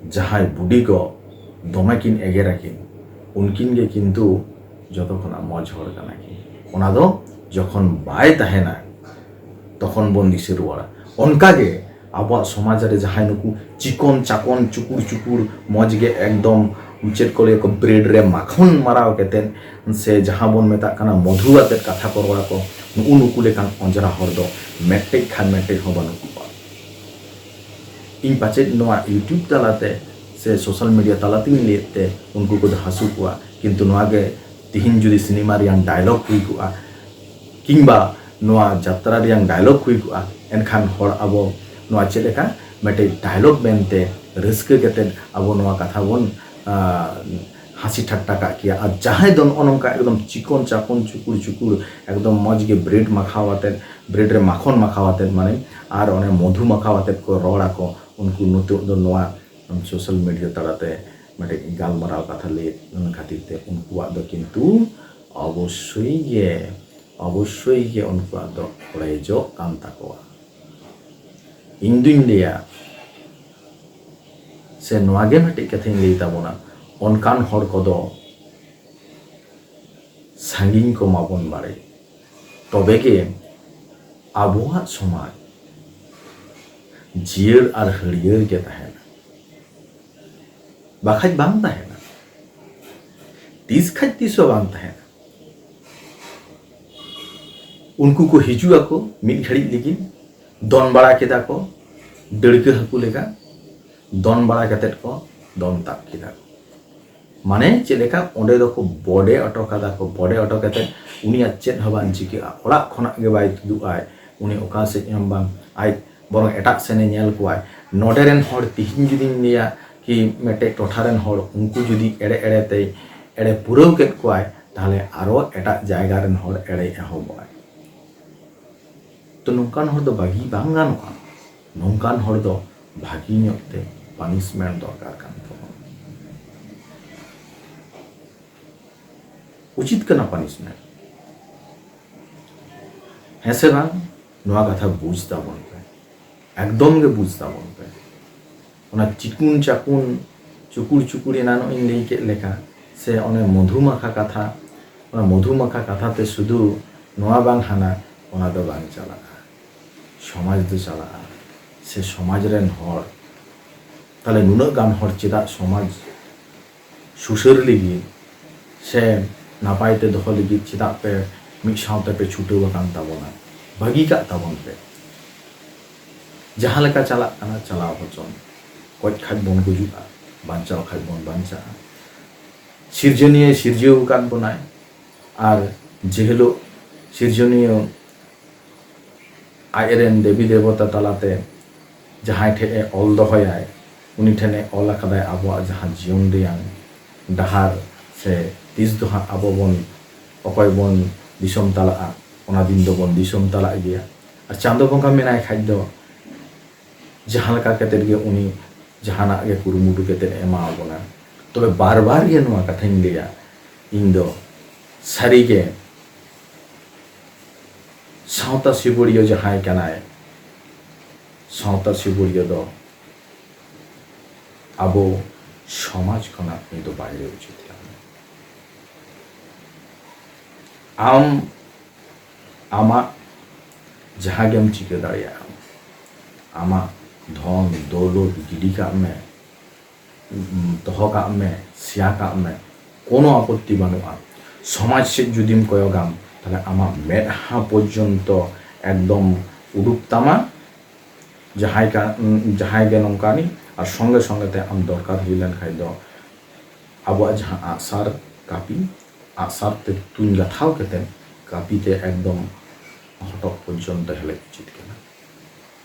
ᱡᱟᱦᱟᱸᱭ ᱵᱩᱰᱤ ᱜᱚ ᱫᱚᱢᱮ ᱠᱤᱱ ᱮᱜᱮᱨᱟᱠᱤᱱ, ᱩᱱᱠᱤᱱ ᱜᱮ ᱠᱤᱱᱛᱩ ᱡᱚᱛᱚ ᱠᱷᱚᱱᱟᱜ ᱢᱚᱡᱽ ᱦᱚᱲ ᱠᱟᱱᱟ ᱠᱤᱱ᱾ ᱚᱱᱟ ᱫᱚ ᱡᱚᱠᱷᱚᱱ ᱵᱟᱭ ᱛᱟᱦᱮᱱᱟ, ᱛᱚᱠᱷᱚᱱ ᱵᱚᱱ ᱫᱤᱥᱟᱹ ᱨᱩᱣᱟᱹᱲᱟ᱾ ᱚᱱᱠᱟᱜᱮ ᱟᱵᱚᱣᱟᱜ ᱥᱚᱢᱟᱡᱽ ᱨᱮ ᱡᱟᱦᱟᱸᱭ ᱱᱩᱠᱩ ᱪᱤᱠᱚᱱ ᱪᱟᱠᱚᱱ ᱪᱩᱠᱩᱲ ᱪᱩᱠᱩᱲ ᱢᱚᱡᱽ ᱜᱮ ᱮᱠᱫᱚᱢ ᱪᱮᱫ ᱠᱚ ᱞᱟᱹᱭᱟ ᱠᱚ, ᱵᱨᱮᱰ ᱨᱮ ᱢᱟᱠᱷᱚᱱ ᱢᱟᱨᱟᱣ ᱠᱟᱛᱮᱫ ᱥᱮ ᱡᱟᱦᱟᱸ ᱵᱚᱱ ᱢᱮᱛᱟᱜ ᱠᱟᱱᱟ ᱢᱚᱫᱷᱩ ᱟᱛᱮᱫ ᱠᱟᱛᱷᱟ ᱠᱚ ᱨᱚᱲᱟ ᱠᱚ, ᱱᱩᱜᱼᱩ ᱱᱩᱠᱩ ᱞᱮᱠᱟᱱ ᱚᱸᱡᱽᱨᱟ ᱦᱚᱲ ᱫᱚ ᱢᱮᱫᱴᱮᱡ ᱠᱷᱟᱱ ᱢᱮᱫᱴᱮᱡ ᱦᱚᱸ ᱵᱟᱹᱱᱩᱜ ᱠᱚᱣᱟ᱾ ᱤᱧ ᱯᱟᱪᱮᱫ ᱱᱚᱣᱟ YouTube ᱛᱟᱞᱟᱛᱮ ᱥᱮ social media ᱛᱟᱞᱟᱛᱮᱧ ᱞᱟᱹᱭᱮᱫ ᱛᱮ ᱩᱱᱠᱩ ᱠᱚᱫᱚ ᱦᱟᱹᱥᱩ ᱠᱚᱣᱟ, ᱠᱤᱱᱛᱩ ᱱᱚᱣᱟ ᱜᱮ ᱛᱤᱦᱤᱧ ᱡᱩᱫᱤ ᱥᱤᱱᱮᱢᱟ ᱨᱮᱭᱟᱝ dialogue ᱦᱩᱭ ᱠᱚᱜᱼᱟ, ᱠᱤᱝᱵᱟ ᱱᱚᱣᱟ ᱡᱟᱛᱨᱟ ᱨᱮᱭᱟᱝ dialogue ᱦᱩᱭ ᱠᱚᱜᱼᱟ, ᱮᱱᱠᱷᱟᱱ ᱦᱚᱲ ᱟᱵᱚ ᱱᱚᱣᱟ ᱪᱮᱫ ᱞᱮᱠᱟ ᱢᱤᱫᱴᱮᱡ dialogue ᱢᱮᱱᱛᱮ ᱨᱟᱹᱥᱠᱟᱹ ᱠᱟᱛᱮᱫ ᱟᱵᱚ ᱱᱚᱣᱟ ᱠᱟᱛᱷᱟ ᱵᱚᱱ, ᱟᱸ, ᱦᱟᱹᱥᱤ ᱴᱷᱟᱴᱴᱟ ᱠᱟᱜ ᱠᱮᱭᱟ᱾ ᱟᱨ ᱡᱟᱦᱟᱸᱭ ᱫᱚ ᱱᱚᱜᱼᱚ ᱱᱚᱝᱠᱟ ᱮᱠᱫᱚᱢ ᱪᱤᱠᱚᱱ ᱪᱟᱠᱚᱱ ᱪᱩᱠᱩᱲ ᱪᱩᱠᱩᱲ ᱮᱠᱫᱚᱢ ᱢᱚᱡᱽ ᱜᱮ ᱵᱨᱮᱰ ᱢᱟᱠᱷᱟᱣ ᱟᱛᱮᱫ, ᱵᱨᱮᱰ ᱨᱮ ᱢᱟᱠᱷᱚᱱ ᱢᱟᱠᱷᱟᱣ ᱟᱛᱮᱫ ᱢᱟᱱᱮ, ᱟᱨ ᱚᱱᱮ ᱢᱚᱫᱷᱩ ᱢᱟᱠᱷᱟᱣ ᱟᱛᱮᱫ ᱠᱚ ᱨᱚᱲ ᱟᱠᱚ, ᱩᱱᱠᱩ ᱱᱤᱛᱚᱜ ᱫᱚ ᱱᱚᱣᱟ social media ᱛᱟᱞᱟᱛᱮ ᱢᱤᱫᱴᱮᱡ ᱜᱟᱞᱢᱟᱨᱟᱣ ᱠᱟᱛᱷᱟ ᱞᱟᱹᱭ ᱠᱷᱟᱹᱛᱤᱨ ᱛᱮ ᱩᱱᱠᱩᱣᱟᱜ ᱫᱚ ᱠᱤᱱᱛᱩ ᱚᱵᱚᱥᱥᱳᱭ ᱜᱮ, ᱚᱵᱚᱥᱥᱳᱭ ᱜᱮ ᱩᱱᱠᱩᱣᱟᱜ ᱫᱚ ᱚᱲᱮᱡᱚᱜ ᱠᱟᱱ ᱛᱟᱠᱚᱣᱟ᱾ ᱤᱧ ᱫᱩᱧ ᱞᱟᱹᱭᱟ, ᱥᱮ ᱱᱚᱣᱟ ᱜᱮ ᱢᱤᱫᱴᱤᱡ ᱠᱟᱛᱷᱟᱧ ᱞᱟᱹᱭ ᱛᱟᱵᱚᱱᱟ, ᱚᱱᱠᱟᱱ ᱦᱚᱲ ᱠᱚᱫᱚ ᱥᱟᱺᱜᱤᱧ ᱠᱚ ᱢᱟᱵᱚᱱ ᱵᱟᱲᱮ, ᱛᱚᱵᱮ ᱜᱮ ᱟᱵᱚᱣᱟᱜ ᱥᱚᱢᱟᱡᱽ ᱡᱤᱭᱟᱹᱲ ᱟᱨ ᱦᱟᱹᱨᱭᱟᱹᱲ ᱜᱮ ᱛᱟᱦᱮᱱᱟ, ᱵᱟᱠᱷᱟᱡ ᱵᱟᱝ ᱛᱟᱦᱮᱱᱟ, ᱛᱤᱥ ᱠᱷᱟᱡ ᱛᱤᱥ ᱦᱚᱸ ᱵᱟᱝ ᱛᱟᱦᱮᱱᱟ᱾ ᱩᱱᱠᱩ ᱠᱚ ᱦᱤᱡᱩᱜ ᱟᱠᱚ ᱢᱤᱫ ᱜᱷᱟᱹᱲᱤᱡ ᱞᱟᱹᱜᱤᱫ, ᱫᱚᱱ ᱵᱟᱲᱟ ᱠᱮᱫᱟ ᱠᱚ ᱰᱟᱹᱲᱠᱟᱹ ᱦᱟᱹᱠᱩ ᱞᱮᱠᱟ, ᱫᱚᱱ ᱵᱟᱲᱟ ᱠᱟᱛᱮᱫ ᱠᱚ ᱫᱚᱱ ᱛᱟᱵ ᱠᱮᱫᱟ ᱠᱚ᱾ ᱢᱟᱱᱮ ᱪᱮᱫ ᱞᱮᱠᱟ, ᱚᱸᱰᱮ ᱫᱚᱠᱚ ᱵᱚᱰᱮ ᱚᱴᱚ ᱠᱟᱫᱟ ᱠᱚ, ᱵᱚᱰᱮ ᱚᱴᱚ ᱠᱟᱛᱮᱫ ᱩᱱᱤᱭᱟᱜ ᱪᱮᱫ ᱦᱚᱸ ᱵᱟᱝ ᱪᱤᱠᱟᱹᱜᱼᱟ, ᱚᱲᱟᱜ ᱠᱷᱚᱱᱟᱜ ᱜᱮ ᱵᱟᱭ ᱛᱩᱫᱩᱜ ᱟᱭ, ᱩᱱᱤ ᱚᱠᱟ ᱥᱮᱫ ᱦᱚᱸ ᱵᱟᱝ, ᱟᱡ ᱵᱚᱨᱚᱝ ᱮᱴᱟᱜ ᱥᱮᱱᱮ ᱧᱮᱞ ᱠᱚᱣᱟᱭ᱾ ᱱᱚᱰᱮ ᱨᱮᱱ ᱦᱚᱲ, ᱛᱤᱦᱤᱧ ᱡᱩᱫᱤᱧ ᱞᱟᱹᱭᱟ ᱠᱤ ᱢᱤᱫᱴᱮᱡ ᱴᱚᱴᱷᱟ ᱨᱮᱱ ᱦᱚᱲ, ᱩᱱᱠᱩ ᱡᱩᱫᱤ ᱮᱲᱮ ᱮᱲᱮ ᱛᱮᱭ ᱮᱲᱮ ᱯᱩᱨᱟᱹᱣ ᱠᱮᱫ ᱠᱚᱣᱟᱭ, ᱛᱟᱦᱞᱮ ᱟᱨᱚ ᱮᱴᱟᱜ ᱡᱟᱭᱜᱟ ᱨᱮᱱ ᱦᱚᱲ ᱮᱲᱮ ᱮᱦᱚᱵᱚᱜᱼᱟᱭ᱾ ᱛᱚ ᱱᱚᱝᱠᱟᱱ ᱦᱚᱲ ᱫᱚ ᱵᱟᱹᱜᱤ ᱵᱟᱝ ᱜᱟᱱᱚᱜᱼᱟ᱾ ᱱᱚᱝᱠᱟᱱ ᱦᱚᱲ ᱫᱚ ᱵᱷᱟᱹᱜᱤ ᱧᱚᱜ ᱛᱮ ᱯᱟᱱᱤᱥᱢᱮᱱᱴ ᱫᱚᱨᱠᱟᱨ ᱠᱟᱱ ᱛᱟᱵᱚᱱᱟ᱾ ᱩᱪᱤᱛ ᱠᱟᱱᱟ ᱯᱟᱱᱤᱥᱢᱮᱱᱴ, ᱦᱮᱸ ᱥᱮ ᱵᱟᱝ? ᱱᱚᱣᱟ ᱠᱟᱛᱷᱟ ᱵᱩᱡᱽ ᱛᱟᱵᱚᱱ ᱯᱮ, ᱮᱠᱫᱚᱢ ᱜᱮ ᱵᱩᱡᱽ ᱛᱟᱵᱚᱱ ᱯᱮ᱾ ᱚᱱᱟ ᱪᱤᱠᱩᱱ ᱪᱟᱠᱩᱱ, ᱪᱩᱠᱩᱲ ᱪᱩᱠᱩᱲ ᱮᱱᱟᱱᱚᱜ ᱤᱧ ᱞᱟᱹᱭ ᱠᱮᱫ ᱞᱮᱠᱟ, ᱥᱮ ᱚᱱᱮ ᱢᱚᱫᱷᱩᱢᱟᱠᱷᱟ ᱠᱟᱛᱷᱟ, ᱚᱱᱟ ᱢᱚᱫᱷᱩᱢᱟᱠᱷᱟ ᱠᱟᱛᱷᱟ ᱛᱮ ᱥᱩᱫᱷᱩ ᱱᱚᱣᱟ ᱵᱟᱝ ᱦᱟᱱᱟ, ᱚᱱᱟ ᱫᱚ ᱵᱟᱝ ᱪᱟᱞᱟᱜᱼᱟ᱾ ᱥᱚᱢᱟᱡᱽ ᱫᱚ ᱪᱟᱞᱟᱜᱼᱟ, ᱥᱮ ᱥᱚᱢᱟᱡᱽ ᱨᱮᱱ ᱦᱚᱲ, ᱛᱟᱦᱞᱮ ᱱᱩᱱᱟᱹᱜ ᱜᱟᱱ ᱦᱚᱲ ᱪᱮᱫᱟᱜ ᱥᱚᱢᱟᱡᱽ ᱥᱩᱥᱟᱹᱨ ᱞᱟᱹᱜᱤᱫ ᱥᱮ ᱱᱟᱯᱟᱭ ᱛᱮ ᱫᱚᱦᱚ ᱞᱟᱹᱜᱤᱫ ᱪᱮᱫᱟᱜ ᱯᱮ ᱢᱤᱫ ᱥᱟᱶᱛᱮ ᱯᱮ ᱪᱷᱩᱴᱟᱹᱣ ᱟᱠᱟᱱ ᱛᱟᱵᱚᱱᱟ? ᱵᱷᱟᱹᱜᱤ ᱠᱟᱜ ᱛᱟᱵᱚᱱ ᱯᱮ᱾ ᱡᱟᱦᱟᱸ ᱞᱮᱠᱟ ᱪᱟᱞᱟᱜ ᱠᱟᱱᱟ, ᱪᱟᱞᱟᱣ ᱦᱚᱪᱚᱱ᱾ ᱜᱚᱡ ᱠᱷᱟᱡ ᱵᱚᱱ ᱜᱩᱡᱩᱜᱼᱟ, ᱵᱟᱧᱪᱟᱣ ᱠᱷᱟᱡ ᱵᱚᱱ ᱵᱟᱧᱪᱟᱜᱼᱟ᱾ ᱥᱤᱨᱡᱚᱱᱤᱭᱟᱹ ᱥᱤᱨᱡᱟᱹᱣ ᱟᱠᱟᱫ ᱵᱚᱱᱟᱭ, ᱟᱨ ᱡᱮ ᱦᱤᱞᱳᱜ ᱥᱤᱨᱡᱚᱱᱤᱭᱟᱹ ᱟᱡ ᱨᱮᱱ ᱫᱮᱵᱤ ᱫᱮᱵᱚᱛᱟ ᱛᱟᱞᱟᱛᱮ ᱡᱟᱦᱟᱸᱭ ᱴᱷᱮᱱ ᱮ ᱚᱞ ᱫᱚᱦᱚᱭᱟᱭ, ᱩᱱᱤ ᱴᱷᱮᱱ ᱮ ᱚᱞ ᱟᱠᱟᱫᱟᱭ ᱟᱵᱚᱣᱟᱜ ᱡᱟᱦᱟᱸ ᱡᱤᱭᱚᱱ ᱨᱮᱭᱟᱝ ᱰᱟᱦᱟᱨ, ᱥᱮ ᱛᱤᱥ ᱫᱚ ᱦᱟᱸᱜ ᱟᱵᱚ ᱵᱚᱱ, ᱚᱠᱚᱭ ᱵᱚᱱ ᱫᱤᱥᱚᱢ ᱛᱟᱞᱟᱜᱼᱟ, ᱚᱱᱟ ᱫᱤᱱ ᱫᱚᱵᱚᱱ ᱫᱤᱥᱚᱢ ᱛᱟᱞᱟᱜ ᱜᱮᱭᱟ᱾ ᱟᱨ ᱪᱟᱸᱫᱚ ᱵᱚᱸᱜᱟ ᱢᱮᱱᱟᱭ ᱠᱷᱟᱡ ᱫᱚ ᱡᱟᱦᱟᱸ ᱞᱮᱠᱟ ᱠᱟᱛᱮᱫ ᱜᱮ ᱩᱱᱤ ᱡᱟᱦᱟᱱᱟᱜ ᱜᱮ ᱠᱩᱨᱩᱢᱩᱴᱩ ᱠᱟᱛᱮᱫ ᱮ ᱮᱢᱟ ᱵᱚᱱᱟ᱾ ᱛᱚᱵᱮ ᱵᱟᱨ ᱵᱟᱨ ᱜᱮ ᱱᱚᱣᱟ ᱠᱟᱛᱷᱟᱧ ᱞᱟᱹᱭᱟ, ᱤᱧ ᱫᱚ ᱥᱟᱹᱨᱤᱜᱮ ᱥᱟᱶᱛᱟ ᱥᱤᱵᱚᱲᱤᱭᱟᱹ ᱡᱟᱦᱟᱸᱭ ᱠᱟᱱᱟᱭ, ᱥᱟᱶᱛᱟ ᱥᱤᱵᱚᱲᱤᱭᱟᱹ ᱫᱚ ᱟᱵᱚ ᱥᱚᱢᱟᱡᱽ ᱠᱷᱚᱱᱟᱜ ᱩᱱᱤ ᱫᱚ ᱵᱟᱭᱨᱮ ᱩᱪᱤᱛ ᱠᱟᱱᱟ᱾ ᱟᱢ ᱟᱢᱟᱜ ᱡᱟᱦᱟᱸ ᱜᱮᱢ ᱪᱤᱠᱟᱹ ᱫᱟᱲᱮᱭᱟᱜᱼᱟ, ᱟᱢᱟᱜ ᱫᱷᱚᱱ ᱫᱚᱣᱞᱚᱛ ᱜᱤᱰᱤ ᱠᱟᱜ ᱢᱮ, ᱩᱸ, ᱫᱚᱦᱚ ᱠᱟᱜ ᱢᱮ, ᱥᱮᱭᱟ ᱠᱟᱜ ᱢᱮ, ᱠᱳᱱᱳ ᱟᱯᱚᱛᱛᱤ ᱵᱟᱹᱱᱩᱜᱼᱟ᱾ ᱥᱚᱢᱟᱡᱽ ᱥᱮᱫ ᱡᱩᱫᱤᱢ ᱠᱚᱭᱚᱜᱟᱢ, ᱛᱟᱦᱞᱮ ᱟᱢᱟᱜ ᱢᱮᱫᱦᱟ ᱯᱚᱨᱡᱚᱱᱛᱚ ᱮᱠᱫᱚᱢ ᱩᱰᱩᱠ ᱛᱟᱢᱟ ᱡᱟᱦᱟᱸᱭ ᱠᱟ-, ᱩᱸ, ᱡᱟᱦᱟᱸᱭ ᱜᱮ ᱱᱚᱝᱠᱟᱱᱤᱡ, ᱟᱨ ᱥᱚᱸᱜᱮ ᱥᱚᱸᱜᱮ ᱛᱮ ᱟᱢ ᱫᱚᱨᱠᱟᱨ ᱦᱩᱭ ᱞᱮᱱ ᱠᱷᱟᱡ ᱫᱚ ᱟᱵᱚᱣᱟᱜ ᱡᱟᱦᱟᱸ ᱟᱜᱼᱥᱟᱨ ᱠᱟᱹᱯᱤ, ᱟᱜᱼᱥᱟᱨ ᱛᱮ ᱛᱩᱧ ᱜᱟᱛᱷᱟᱣ ᱠᱟᱛᱮ ᱠᱟᱹᱯᱤ ᱛᱮ ᱮᱠᱫᱚᱢ ᱦᱚᱴᱚᱜ ᱯᱚᱨᱡᱚᱱᱛᱚ ᱦᱮᱞᱮᱡ ᱩᱪᱤᱛ ᱠᱟᱱᱟ᱾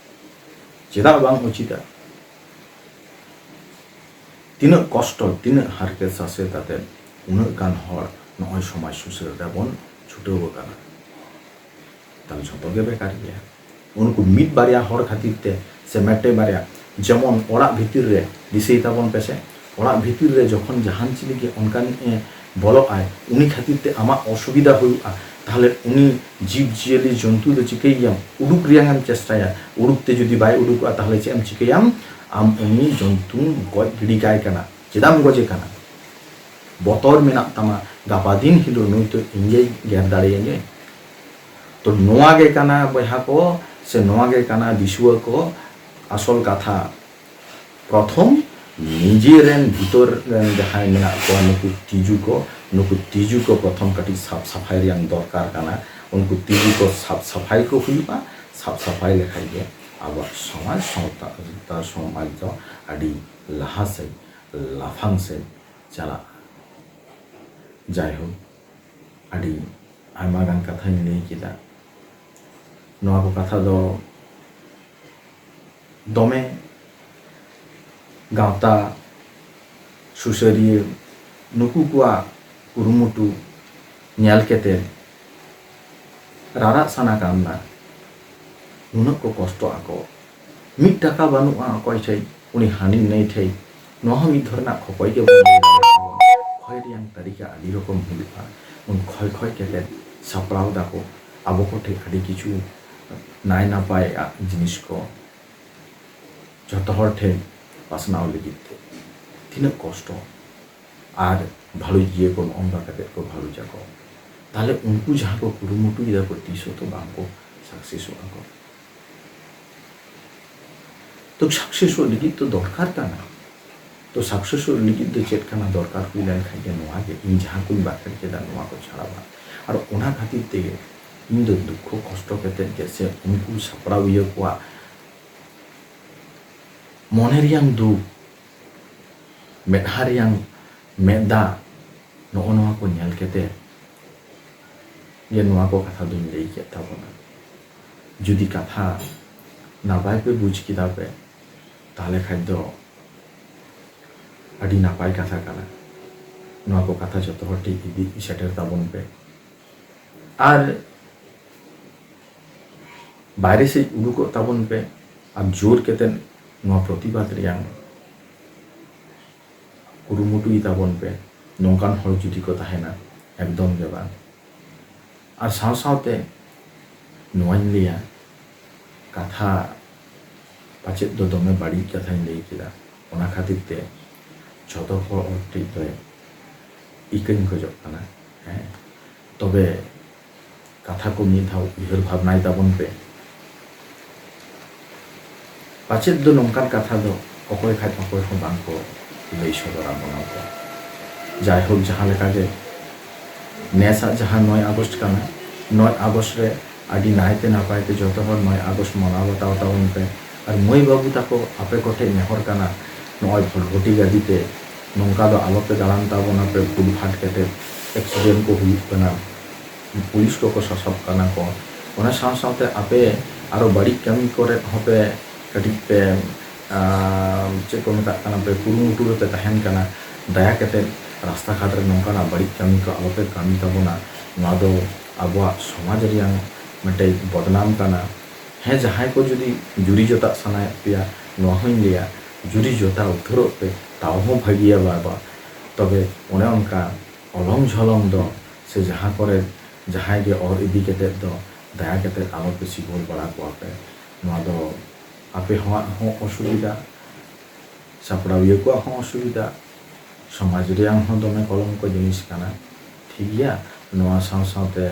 ᱪᱮᱫᱟᱜ ᱵᱟᱝ ᱩᱪᱤᱛᱟ? ᱛᱤᱱᱟᱹᱜ ᱠᱚᱥᱴᱚ, ᱛᱤᱱᱟᱹᱜ ᱦᱟᱨᱠᱮᱛ ᱥᱟᱥᱮᱛ ᱟᱛᱮ ᱩᱱᱟᱹᱜ ᱜᱟᱱ ᱦᱚᱲ ᱱᱚᱜᱼᱚᱭ ᱥᱚᱢᱟᱡᱽ ᱥᱩᱥᱟᱹᱨ ᱨᱮᱵᱚᱱ ᱪᱷᱩᱴᱟᱹᱣ ᱟᱠᱟᱱᱟ, ᱛᱟᱦᱞᱮ ᱡᱷᱚᱛᱚ ᱜᱮ ᱵᱮᱠᱟᱨ ᱜᱮᱭᱟ᱾ ᱩᱱᱠᱩ ᱢᱤᱫ ᱵᱟᱨᱭᱟ ᱦᱚᱲ ᱠᱷᱟᱹᱛᱤᱨ ᱛᱮ ᱥᱮ ᱢᱤᱫᱴᱮᱡ ᱵᱟᱨᱭᱟ, ᱡᱮᱢᱚᱱ ᱚᱲᱟᱜ ᱵᱷᱤᱛᱤᱨ ᱨᱮ ᱫᱤᱥᱟᱹᱭ ᱛᱟᱵᱚᱱ ᱯᱮᱥᱮ, ᱚᱲᱟᱜ ᱵᱷᱤᱛᱤᱨ ᱨᱮ ᱡᱚᱠᱷᱚᱱ ᱡᱟᱦᱟᱱ ᱪᱤᱞᱤ ᱜᱮ ᱚᱱᱠᱟᱱ ᱮ ᱵᱚᱞᱚᱜ ᱟᱭ, ᱩᱱᱤ ᱠᱷᱟᱹᱛᱤᱨ ᱛᱮ ᱟᱢᱟᱜ ᱚᱥᱩᱵᱤᱫᱷᱟ ᱦᱩᱭᱩᱜᱼᱟ, ᱛᱟᱦᱞᱮ ᱩᱱᱤ ᱡᱤᱵᱽ ᱡᱤᱭᱟᱹᱞᱤ ᱡᱚᱱᱛᱩ ᱫᱚ ᱪᱤᱠᱟᱹᱭᱮᱭᱟᱢ? ᱩᱰᱩᱠ ᱨᱮᱭᱟᱝ ᱮᱢ ᱪᱮᱥᱴᱟᱭᱟ᱾ ᱩᱰᱩᱠ ᱛᱮ ᱡᱩᱫᱤ ᱵᱟᱭ ᱩᱰᱩᱠᱚᱜᱼᱟ, ᱛᱟᱦᱞᱮ ᱪᱮᱫ ᱮᱢ ᱪᱤᱠᱟᱹᱭᱟᱢ? ᱟᱢ ᱩᱱᱤ ᱡᱚᱱᱛᱩᱢ ᱜᱚᱡ ᱜᱤᱰᱤ ᱠᱟᱭ ᱠᱟᱱᱟ᱾ ᱪᱮᱫᱟᱜ ᱮᱢ ᱜᱚᱡᱮ ᱠᱟᱱᱟ? ᱵᱚᱛᱚᱨ ᱢᱮᱱᱟᱜ ᱛᱟᱢᱟ, ᱜᱟᱯᱟ ᱫᱤᱱ ᱦᱤᱞᱳᱜ ᱱᱩᱭ ᱛᱚ ᱤᱧ ᱜᱮᱭ ᱜᱮᱨ ᱫᱟᱲᱮᱭᱟᱹᱧᱟᱹ᱾ ᱛᱚ ᱱᱚᱣᱟ ᱜᱮ ᱠᱟᱱᱟ ᱵᱚᱭᱦᱟ ᱠᱚ, ᱥᱮ ᱱᱚᱣᱟ ᱜᱮ ᱠᱟᱱᱟ ᱫᱤᱥᱩᱣᱟᱹ ᱠᱚ, ᱟᱥᱚᱞ ᱠᱟᱛᱷᱟ᱾ ᱯᱨᱚᱛᱷᱚᱢ ᱱᱤᱡᱮᱨᱮᱱ ᱵᱷᱤᱛᱚᱨ ᱨᱮᱱ ᱡᱟᱦᱟᱸᱭ ᱢᱮᱱᱟᱜ ᱠᱚᱣᱟ, ᱱᱩᱠᱩ ᱛᱤᱡᱩ ᱠᱚ, ᱱᱩᱠᱩ ᱛᱤᱡᱩ ᱠᱚ ᱯᱨᱚᱛᱷᱚᱢ ᱠᱟᱹᱴᱤᱡ ᱥᱟᱯ ᱥᱟᱯᱷᱟᱭ ᱨᱮᱭᱟᱜ ᱫᱚᱨᱠᱟᱨ ᱠᱟᱱᱟ᱾ ᱩᱱᱠᱩ ᱛᱤᱡᱩ ᱠᱚ ᱥᱟᱯ ᱥᱟᱯᱷᱟᱭ ᱠᱚ ᱦᱩᱭᱩᱜᱼᱟ᱾ ᱥᱟᱯ ᱥᱟᱯᱷᱟᱭ ᱞᱮᱠᱷᱟᱱ ᱜᱮ ᱟᱵᱚᱣᱟᱜ ᱥᱚᱢᱟᱡᱽ, ᱥᱟᱶᱛᱟ, ᱥᱟᱶᱛᱟ ᱥᱚᱢᱟᱡᱽ ᱫᱚ ᱟᱹᱰᱤ ᱞᱟᱦᱟ ᱥᱮᱫ, ᱞᱟᱯᱷᱟᱝ ᱥᱮᱫ ᱪᱟᱞᱟᱜᱼᱟ᱾ ᱡᱟᱭᱦᱳᱠ, ᱟᱹᱰᱤ ᱟᱭᱢᱟ ᱜᱟᱱ ᱠᱟᱛᱷᱟᱧ ᱞᱟᱹᱭ ᱠᱮᱫᱟ᱾ ᱱᱚᱣᱟ ᱠᱚ ᱠᱟᱛᱷᱟ ᱫᱚ ᱫᱚᱢᱮ ᱜᱟᱶᱛᱟ ᱥᱩᱥᱟᱹᱨᱤᱭᱟᱹ ᱱᱩᱠᱩ ᱠᱚᱣᱟᱜ ᱠᱩᱨᱩᱢᱩᱴᱩ ᱧᱮᱞ ᱠᱟᱛᱮ ᱨᱟᱨᱟᱜ ᱥᱟᱱᱟ ᱠᱟᱱᱟ᱾ ᱱᱩᱱᱟᱹᱜ ᱠᱚ ᱠᱚᱥᱴᱚᱜ ᱟᱠᱚ, ᱢᱤᱫ ᱴᱟᱠᱟ ᱵᱟᱹᱱᱩᱜᱼᱟ ᱚᱠᱚᱭ ᱴᱷᱮᱡ, ᱩᱱᱤ ᱦᱟᱹᱱᱤ ᱱᱟᱹᱭ ᱴᱷᱮᱡ᱾ ᱱᱚᱣᱟ ᱦᱚᱸ ᱢᱤᱫ ᱫᱷᱚᱨᱚᱱᱟᱜ ᱠᱷᱚᱠᱚᱭ ᱜᱮ ᱵᱚᱱ ᱞᱟᱹᱭ ᱫᱟᱲᱮᱭᱟᱜᱼᱟ᱾ ᱠᱷᱚᱭ ᱨᱮᱭᱟᱝ ᱛᱟᱹᱨᱤᱠᱟ ᱟᱹᱰᱤ ᱨᱚᱠᱚᱢ ᱦᱩᱭᱩᱜᱼᱟ᱾ ᱩᱱ ᱠᱷᱚᱭ ᱠᱷᱚᱭ ᱠᱟᱛᱮ ᱥᱟᱯᱲᱟᱣ ᱫᱟᱠᱚ ᱟᱵᱚ ᱠᱚ ᱴᱷᱮᱡ ᱟᱹᱰᱤ ᱠᱤᱪᱷᱩ ᱱᱟᱭ ᱱᱟᱯᱟᱭᱟᱜ ᱡᱤᱱᱤᱥ ᱠᱚ ᱡᱷᱚᱛᱚ ᱦᱚᱲ ᱴᱷᱮᱡ ᱯᱟᱥᱱᱟᱣ ᱞᱟᱹᱜᱤᱫ ᱛᱮ᱾ ᱛᱤᱱᱟᱹᱜ ᱠᱚᱥᱴᱚ ᱟᱨ ᱵᱷᱟᱹᱲᱩᱡ ᱜᱮᱭᱟ ᱠᱚ, ᱱᱚᱜᱼᱚ ᱱᱚᱝᱠᱟ ᱠᱟᱛᱮ ᱠᱚ ᱵᱷᱟᱹᱲᱩᱡ ᱟᱠᱚ᱾ ᱛᱟᱦᱞᱮ ᱩᱱᱠᱩ ᱡᱟᱦᱟᱸ ᱠᱚ ᱠᱩᱨᱩᱢᱩᱴᱩᱭᱮᱫᱟ ᱠᱚ, ᱛᱤᱥ ᱦᱚᱸᱛᱚ ᱵᱟᱝ ᱠᱚ ᱥᱟᱠᱥᱮᱥᱚᱜᱼᱟ ᱠᱚ᱾ ᱛᱚ ᱥᱟᱠᱥᱮᱥᱚᱜ ᱞᱟᱹᱜᱤᱫ ᱫᱚ ᱫᱚᱨᱠᱟᱨ ᱠᱟᱱᱟ᱾ ᱛᱚ ᱥᱟᱠᱥᱮᱥᱚᱜ ᱞᱟᱹᱜᱤᱫ ᱫᱚ ᱪᱮᱫ ᱠᱟᱱᱟ ᱫᱚᱨᱠᱟᱨ ᱦᱩᱭ ᱞᱮᱱᱠᱷᱟᱱ ᱜᱮ ᱱᱚᱣᱟ ᱜᱮ, ᱤᱧ ᱡᱟᱦᱟᱸ ᱠᱚᱧ ᱵᱟᱠᱷᱮᱲ ᱠᱮᱫᱟ ᱱᱚᱣᱟ ᱠᱚ ᱪᱷᱟᱲᱟ ᱵᱟᱝ᱾ ᱟᱨ ᱚᱱᱟ ᱠᱷᱟᱹᱛᱤᱨ ᱛᱮᱜᱮ ᱤᱧ ᱫᱚ ᱫᱩᱠᱠᱷᱚ ᱠᱚᱥᱴᱚ ᱠᱟᱛᱮᱫ ᱜᱮ ᱥᱮ ᱩᱱᱠᱩ ᱥᱟᱯᱲᱟᱣᱤᱭᱟᱹ ᱠᱚᱣᱟᱜ ᱢᱚᱱᱮ ᱨᱮᱭᱟᱝ ᱫᱩᱠ, ᱢᱮᱫᱦᱟ ᱨᱮᱭᱟᱝ ᱢᱮᱫ ᱫᱟᱜ, ᱱᱚᱜᱼᱚ ᱱᱚᱣᱟ ᱠᱚ ᱧᱮᱞ ᱠᱟᱛᱮ ᱜᱮ ᱱᱚᱣᱟ ᱠᱚ ᱠᱟᱛᱷᱟ ᱫᱚᱧ ᱞᱟᱹᱭ ᱠᱮᱫ ᱛᱟᱵᱚᱱᱟ᱾ ᱡᱩᱫᱤ ᱠᱟᱛᱷᱟ ᱱᱟᱯᱟᱭ ᱯᱮ ᱵᱩᱡᱽ ᱠᱮᱫᱟ ᱯᱮ, ᱛᱟᱦᱞᱮ ᱠᱷᱟᱡ ᱫᱚ ᱟᱹᱰᱤ ᱱᱟᱯᱟᱭ ᱠᱟᱛᱷᱟ ᱠᱟᱱᱟ᱾ ᱱᱚᱣᱟ ᱠᱚ ᱠᱟᱛᱷᱟ ᱡᱚᱛᱚ ᱦᱚᱲ ᱴᱷᱮᱱ ᱤᱫᱤ ᱥᱮᱴᱮᱨ ᱛᱟᱵᱚᱱ ᱯᱮ᱾ ᱟᱨ ᱵᱟᱭᱨᱮ ᱥᱮᱫ ᱩᱰᱩᱠᱚᱜ ᱛᱟᱵᱚᱱ ᱯᱮ ᱟᱨ ᱡᱳᱨ ᱠᱟᱛᱮᱫ ᱱᱚᱣᱟ ᱯᱨᱚᱛᱤᱵᱟᱫ ᱨᱮᱭᱟᱝ ᱠᱩᱨᱩᱢᱩᱴᱩᱭ ᱛᱟᱵᱚᱱ ᱯᱮ᱾ ᱱᱚᱝᱠᱟᱱ ᱦᱚᱲ ᱡᱩᱫᱤ ᱠᱚ ᱛᱟᱦᱮᱱᱟ, ᱮᱠᱫᱚᱢ ᱜᱮ ᱵᱟᱝ᱾ ᱟᱨ ᱥᱟᱶ ᱥᱟᱶᱛᱮ ᱱᱚᱣᱟᱧ ᱞᱟᱹᱭᱟ, ᱠᱟᱛᱷᱟ ᱯᱟᱪᱮᱫ ᱫᱚ ᱫᱚᱢᱮ ᱵᱟᱹᱲᱤᱡ ᱠᱟᱛᱷᱟᱧ ᱞᱟᱹᱭ ᱠᱮᱫᱟ, ᱚᱱᱟ ᱠᱷᱟᱹᱛᱤᱨ ᱛᱮ ᱡᱷᱚᱛᱚ ᱦᱚᱲ ᱴᱷᱮᱱ ᱫᱚ ᱤᱠᱟᱹᱧ ᱠᱷᱚᱡᱚᱜ ᱠᱟᱱᱟ᱾ ᱦᱮᱸ, ᱛᱚᱵᱮ ᱠᱟᱛᱷᱟ ᱠᱚ ᱢᱤᱫ ᱫᱷᱟᱣ ᱩᱭᱦᱟᱹᱨ ᱵᱷᱟᱵᱽᱱᱟᱭ ᱛᱟᱵᱚᱱ ᱯᱮ᱾ ᱯᱟᱪᱮᱫ ᱫᱚ ᱱᱚᱝᱠᱟᱱ ᱠᱟᱛᱷᱟ ᱫᱚ ᱚᱠᱚᱭ ᱠᱷᱟᱡ ᱚᱠᱚᱭ ᱦᱚᱸ ᱵᱟᱝ ᱠᱚ ᱞᱟᱹᱭ ᱥᱚᱫᱚᱨ ᱟᱵᱚᱱᱟ ᱠᱚ᱾ ᱡᱟᱭᱦᱳᱠ, ᱡᱟᱦᱟᱸ ᱞᱮᱠᱟ ᱜᱮ, ᱱᱮᱥᱟᱜ ᱡᱟᱦᱟᱸ ᱱᱚᱭ ᱟᱜᱚᱥᱴ ᱠᱟᱱᱟ, ᱱᱚᱭ ᱟᱜᱚᱥᱴ ᱨᱮ ᱟᱹᱰᱤ ᱱᱟᱭᱛᱮ ᱱᱟᱯᱟᱭ ᱛᱮ ᱡᱚᱛᱚ ᱦᱚᱲ ᱱᱚᱭ ᱟᱜᱚᱥᱴ ᱢᱟᱱᱟᱣ ᱵᱟᱛᱟᱣ ᱛᱟᱵᱚᱱ ᱯᱮ᱾ ᱟᱨ ᱢᱟᱹᱭ ᱵᱟᱹᱵᱩ ᱛᱟᱠᱚ, ᱟᱯᱮ ᱠᱚᱴᱷᱮᱱ ᱱᱮᱦᱚᱨ ᱠᱟᱱᱟ, ᱱᱚᱜᱼᱚᱭ ᱵᱷᱚᱴᱵᱷᱚᱴᱤ ᱜᱟᱹᱰᱤ ᱛᱮ ᱱᱚᱝᱠᱟ ᱫᱚ ᱟᱞᱚ ᱯᱮ ᱫᱟᱬᱟᱱ ᱛᱟᱵᱚᱱᱟ ᱯᱮ, ᱵᱷᱩᱞ ᱵᱷᱟᱴ ᱠᱟᱛᱮ ᱮᱠᱥᱤᱰᱮᱱᱴ ᱠᱚ ᱦᱩᱭᱩᱜ ᱠᱟᱱᱟ, ᱯᱩᱞᱤᱥ ᱠᱚᱠᱚ ᱥᱟᱥᱟᱵ ᱠᱟᱱᱟ ᱠᱚ᱾ ᱚᱱᱟ ᱥᱟᱶ ᱥᱟᱶᱛᱮ ᱟᱯᱮ ᱟᱨᱚ ᱵᱟᱹᱲᱤᱡ ᱠᱟᱹᱢᱤ ᱠᱚᱨᱮ ᱦᱚᱸᱯᱮ ᱠᱟᱹᱴᱤᱡ ᱯᱮ, ᱟᱸ, ᱪᱮᱫ ᱠᱚ ᱢᱮᱛᱟᱜ ᱠᱟᱱᱟ, ᱯᱮ ᱠᱩᱨᱩᱢᱩᱴᱩ ᱨᱮᱯᱮ ᱛᱟᱦᱮᱱ ᱠᱟᱱᱟ᱾ ᱫᱟᱭᱟ ᱠᱟᱛᱮ ᱨᱟᱥᱛᱟ ᱜᱷᱟᱴ ᱨᱮ ᱱᱚᱝᱠᱟᱱᱟᱜ ᱵᱟᱹᱲᱤᱡ ᱠᱟᱹᱢᱤ ᱠᱚ ᱟᱞᱚᱯᱮ ᱠᱟᱹᱢᱤ ᱛᱟᱵᱚᱱᱟ᱾ ᱱᱚᱣᱟ ᱫᱚ ᱟᱵᱚᱣᱟᱜ ᱥᱚᱢᱟᱡᱽ ᱨᱮᱭᱟᱝ ᱢᱤᱫᱴᱮᱡ ᱵᱚᱫᱱᱟᱢ ᱠᱟᱱᱟ᱾ ᱦᱮᱸ, ᱡᱟᱦᱟᱸᱭ ᱠᱚ ᱡᱩᱫᱤ ᱡᱩᱨᱤ ᱡᱚᱛᱟᱜ ᱥᱟᱱᱟᱭᱮᱫ ᱯᱮᱭᱟ, ᱱᱚᱣᱟ ᱦᱚᱸᱧ ᱞᱟᱹᱭᱟ, ᱡᱩᱨᱤ ᱡᱚᱛᱟ ᱩᱛᱟᱹᱨᱚᱜ ᱯᱮ, ᱛᱟᱣ ᱦᱚᱸ ᱵᱷᱟᱹᱜᱤᱭᱟ ᱵᱟᱵᱟ᱾ ᱛᱚᱵᱮ ᱚᱱᱮ ᱚᱱᱠᱟ ᱚᱞᱚᱝ ᱡᱷᱚᱞᱚᱝ ᱫᱚ ᱥᱮ ᱡᱟᱦᱟᱸ ᱠᱚᱨᱮ ᱡᱟᱦᱟᱸᱭ ᱜᱮ ᱚᱨ ᱤᱫᱤ ᱠᱟᱛᱮᱫ ᱫᱚ ᱫᱟᱭᱟ ᱠᱟᱛᱮᱫ ᱟᱞᱚ ᱯᱮ ᱥᱤᱜᱚᱞ ᱵᱟᱲᱟ ᱠᱚᱣᱟ ᱯᱮ᱾ ᱱᱚᱣᱟ ᱫᱚ ᱟᱯᱮ ᱦᱚᱸᱣᱟᱜ ᱦᱚᱸ ᱚᱥᱩᱵᱤᱫᱷᱟ, ᱥᱟᱯᱲᱟᱣᱤᱭᱟᱹ ᱠᱚᱣᱟᱜ ᱦᱚᱸ ᱚᱥᱩᱵᱤᱫᱷᱟ, ᱥᱚᱢᱟᱡᱽ ᱨᱮᱭᱟᱜ ᱦᱚᱸ ᱫᱚᱢᱮ ᱠᱚᱞᱚᱝᱠᱚ ᱡᱤᱱᱤᱥ ᱠᱟᱱᱟ᱾ ᱴᱷᱤᱠ ᱜᱮᱭᱟ, ᱱᱚᱣᱟ ᱥᱟᱶ ᱥᱟᱶᱛᱮ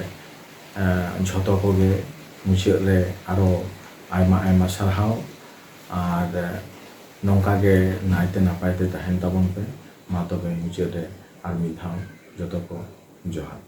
ᱡᱷᱚᱛᱚ ᱠᱚᱜᱮ ᱢᱩᱪᱟᱹᱫ ᱨᱮ ᱟᱨᱚ ᱟᱭᱢᱟ ᱟᱭᱢᱟ ᱥᱟᱨᱦᱟᱣ᱾ ᱟᱨ ᱱᱚᱝᱠᱟ ᱜᱮ ᱱᱟᱭᱛᱮ ᱱᱟᱯᱟᱭ ᱛᱮ ᱛᱟᱦᱮᱱ ᱛᱟᱵᱚᱱ ᱯᱮ᱾ ᱢᱟ ᱛᱚᱵᱮ ᱢᱩᱪᱟᱹᱫ ᱨᱮ ᱟᱨ ᱢᱤᱫ ᱫᱷᱟᱣ ᱡᱚᱛᱚ ᱠᱚ ᱡᱚᱦᱟᱨ᱾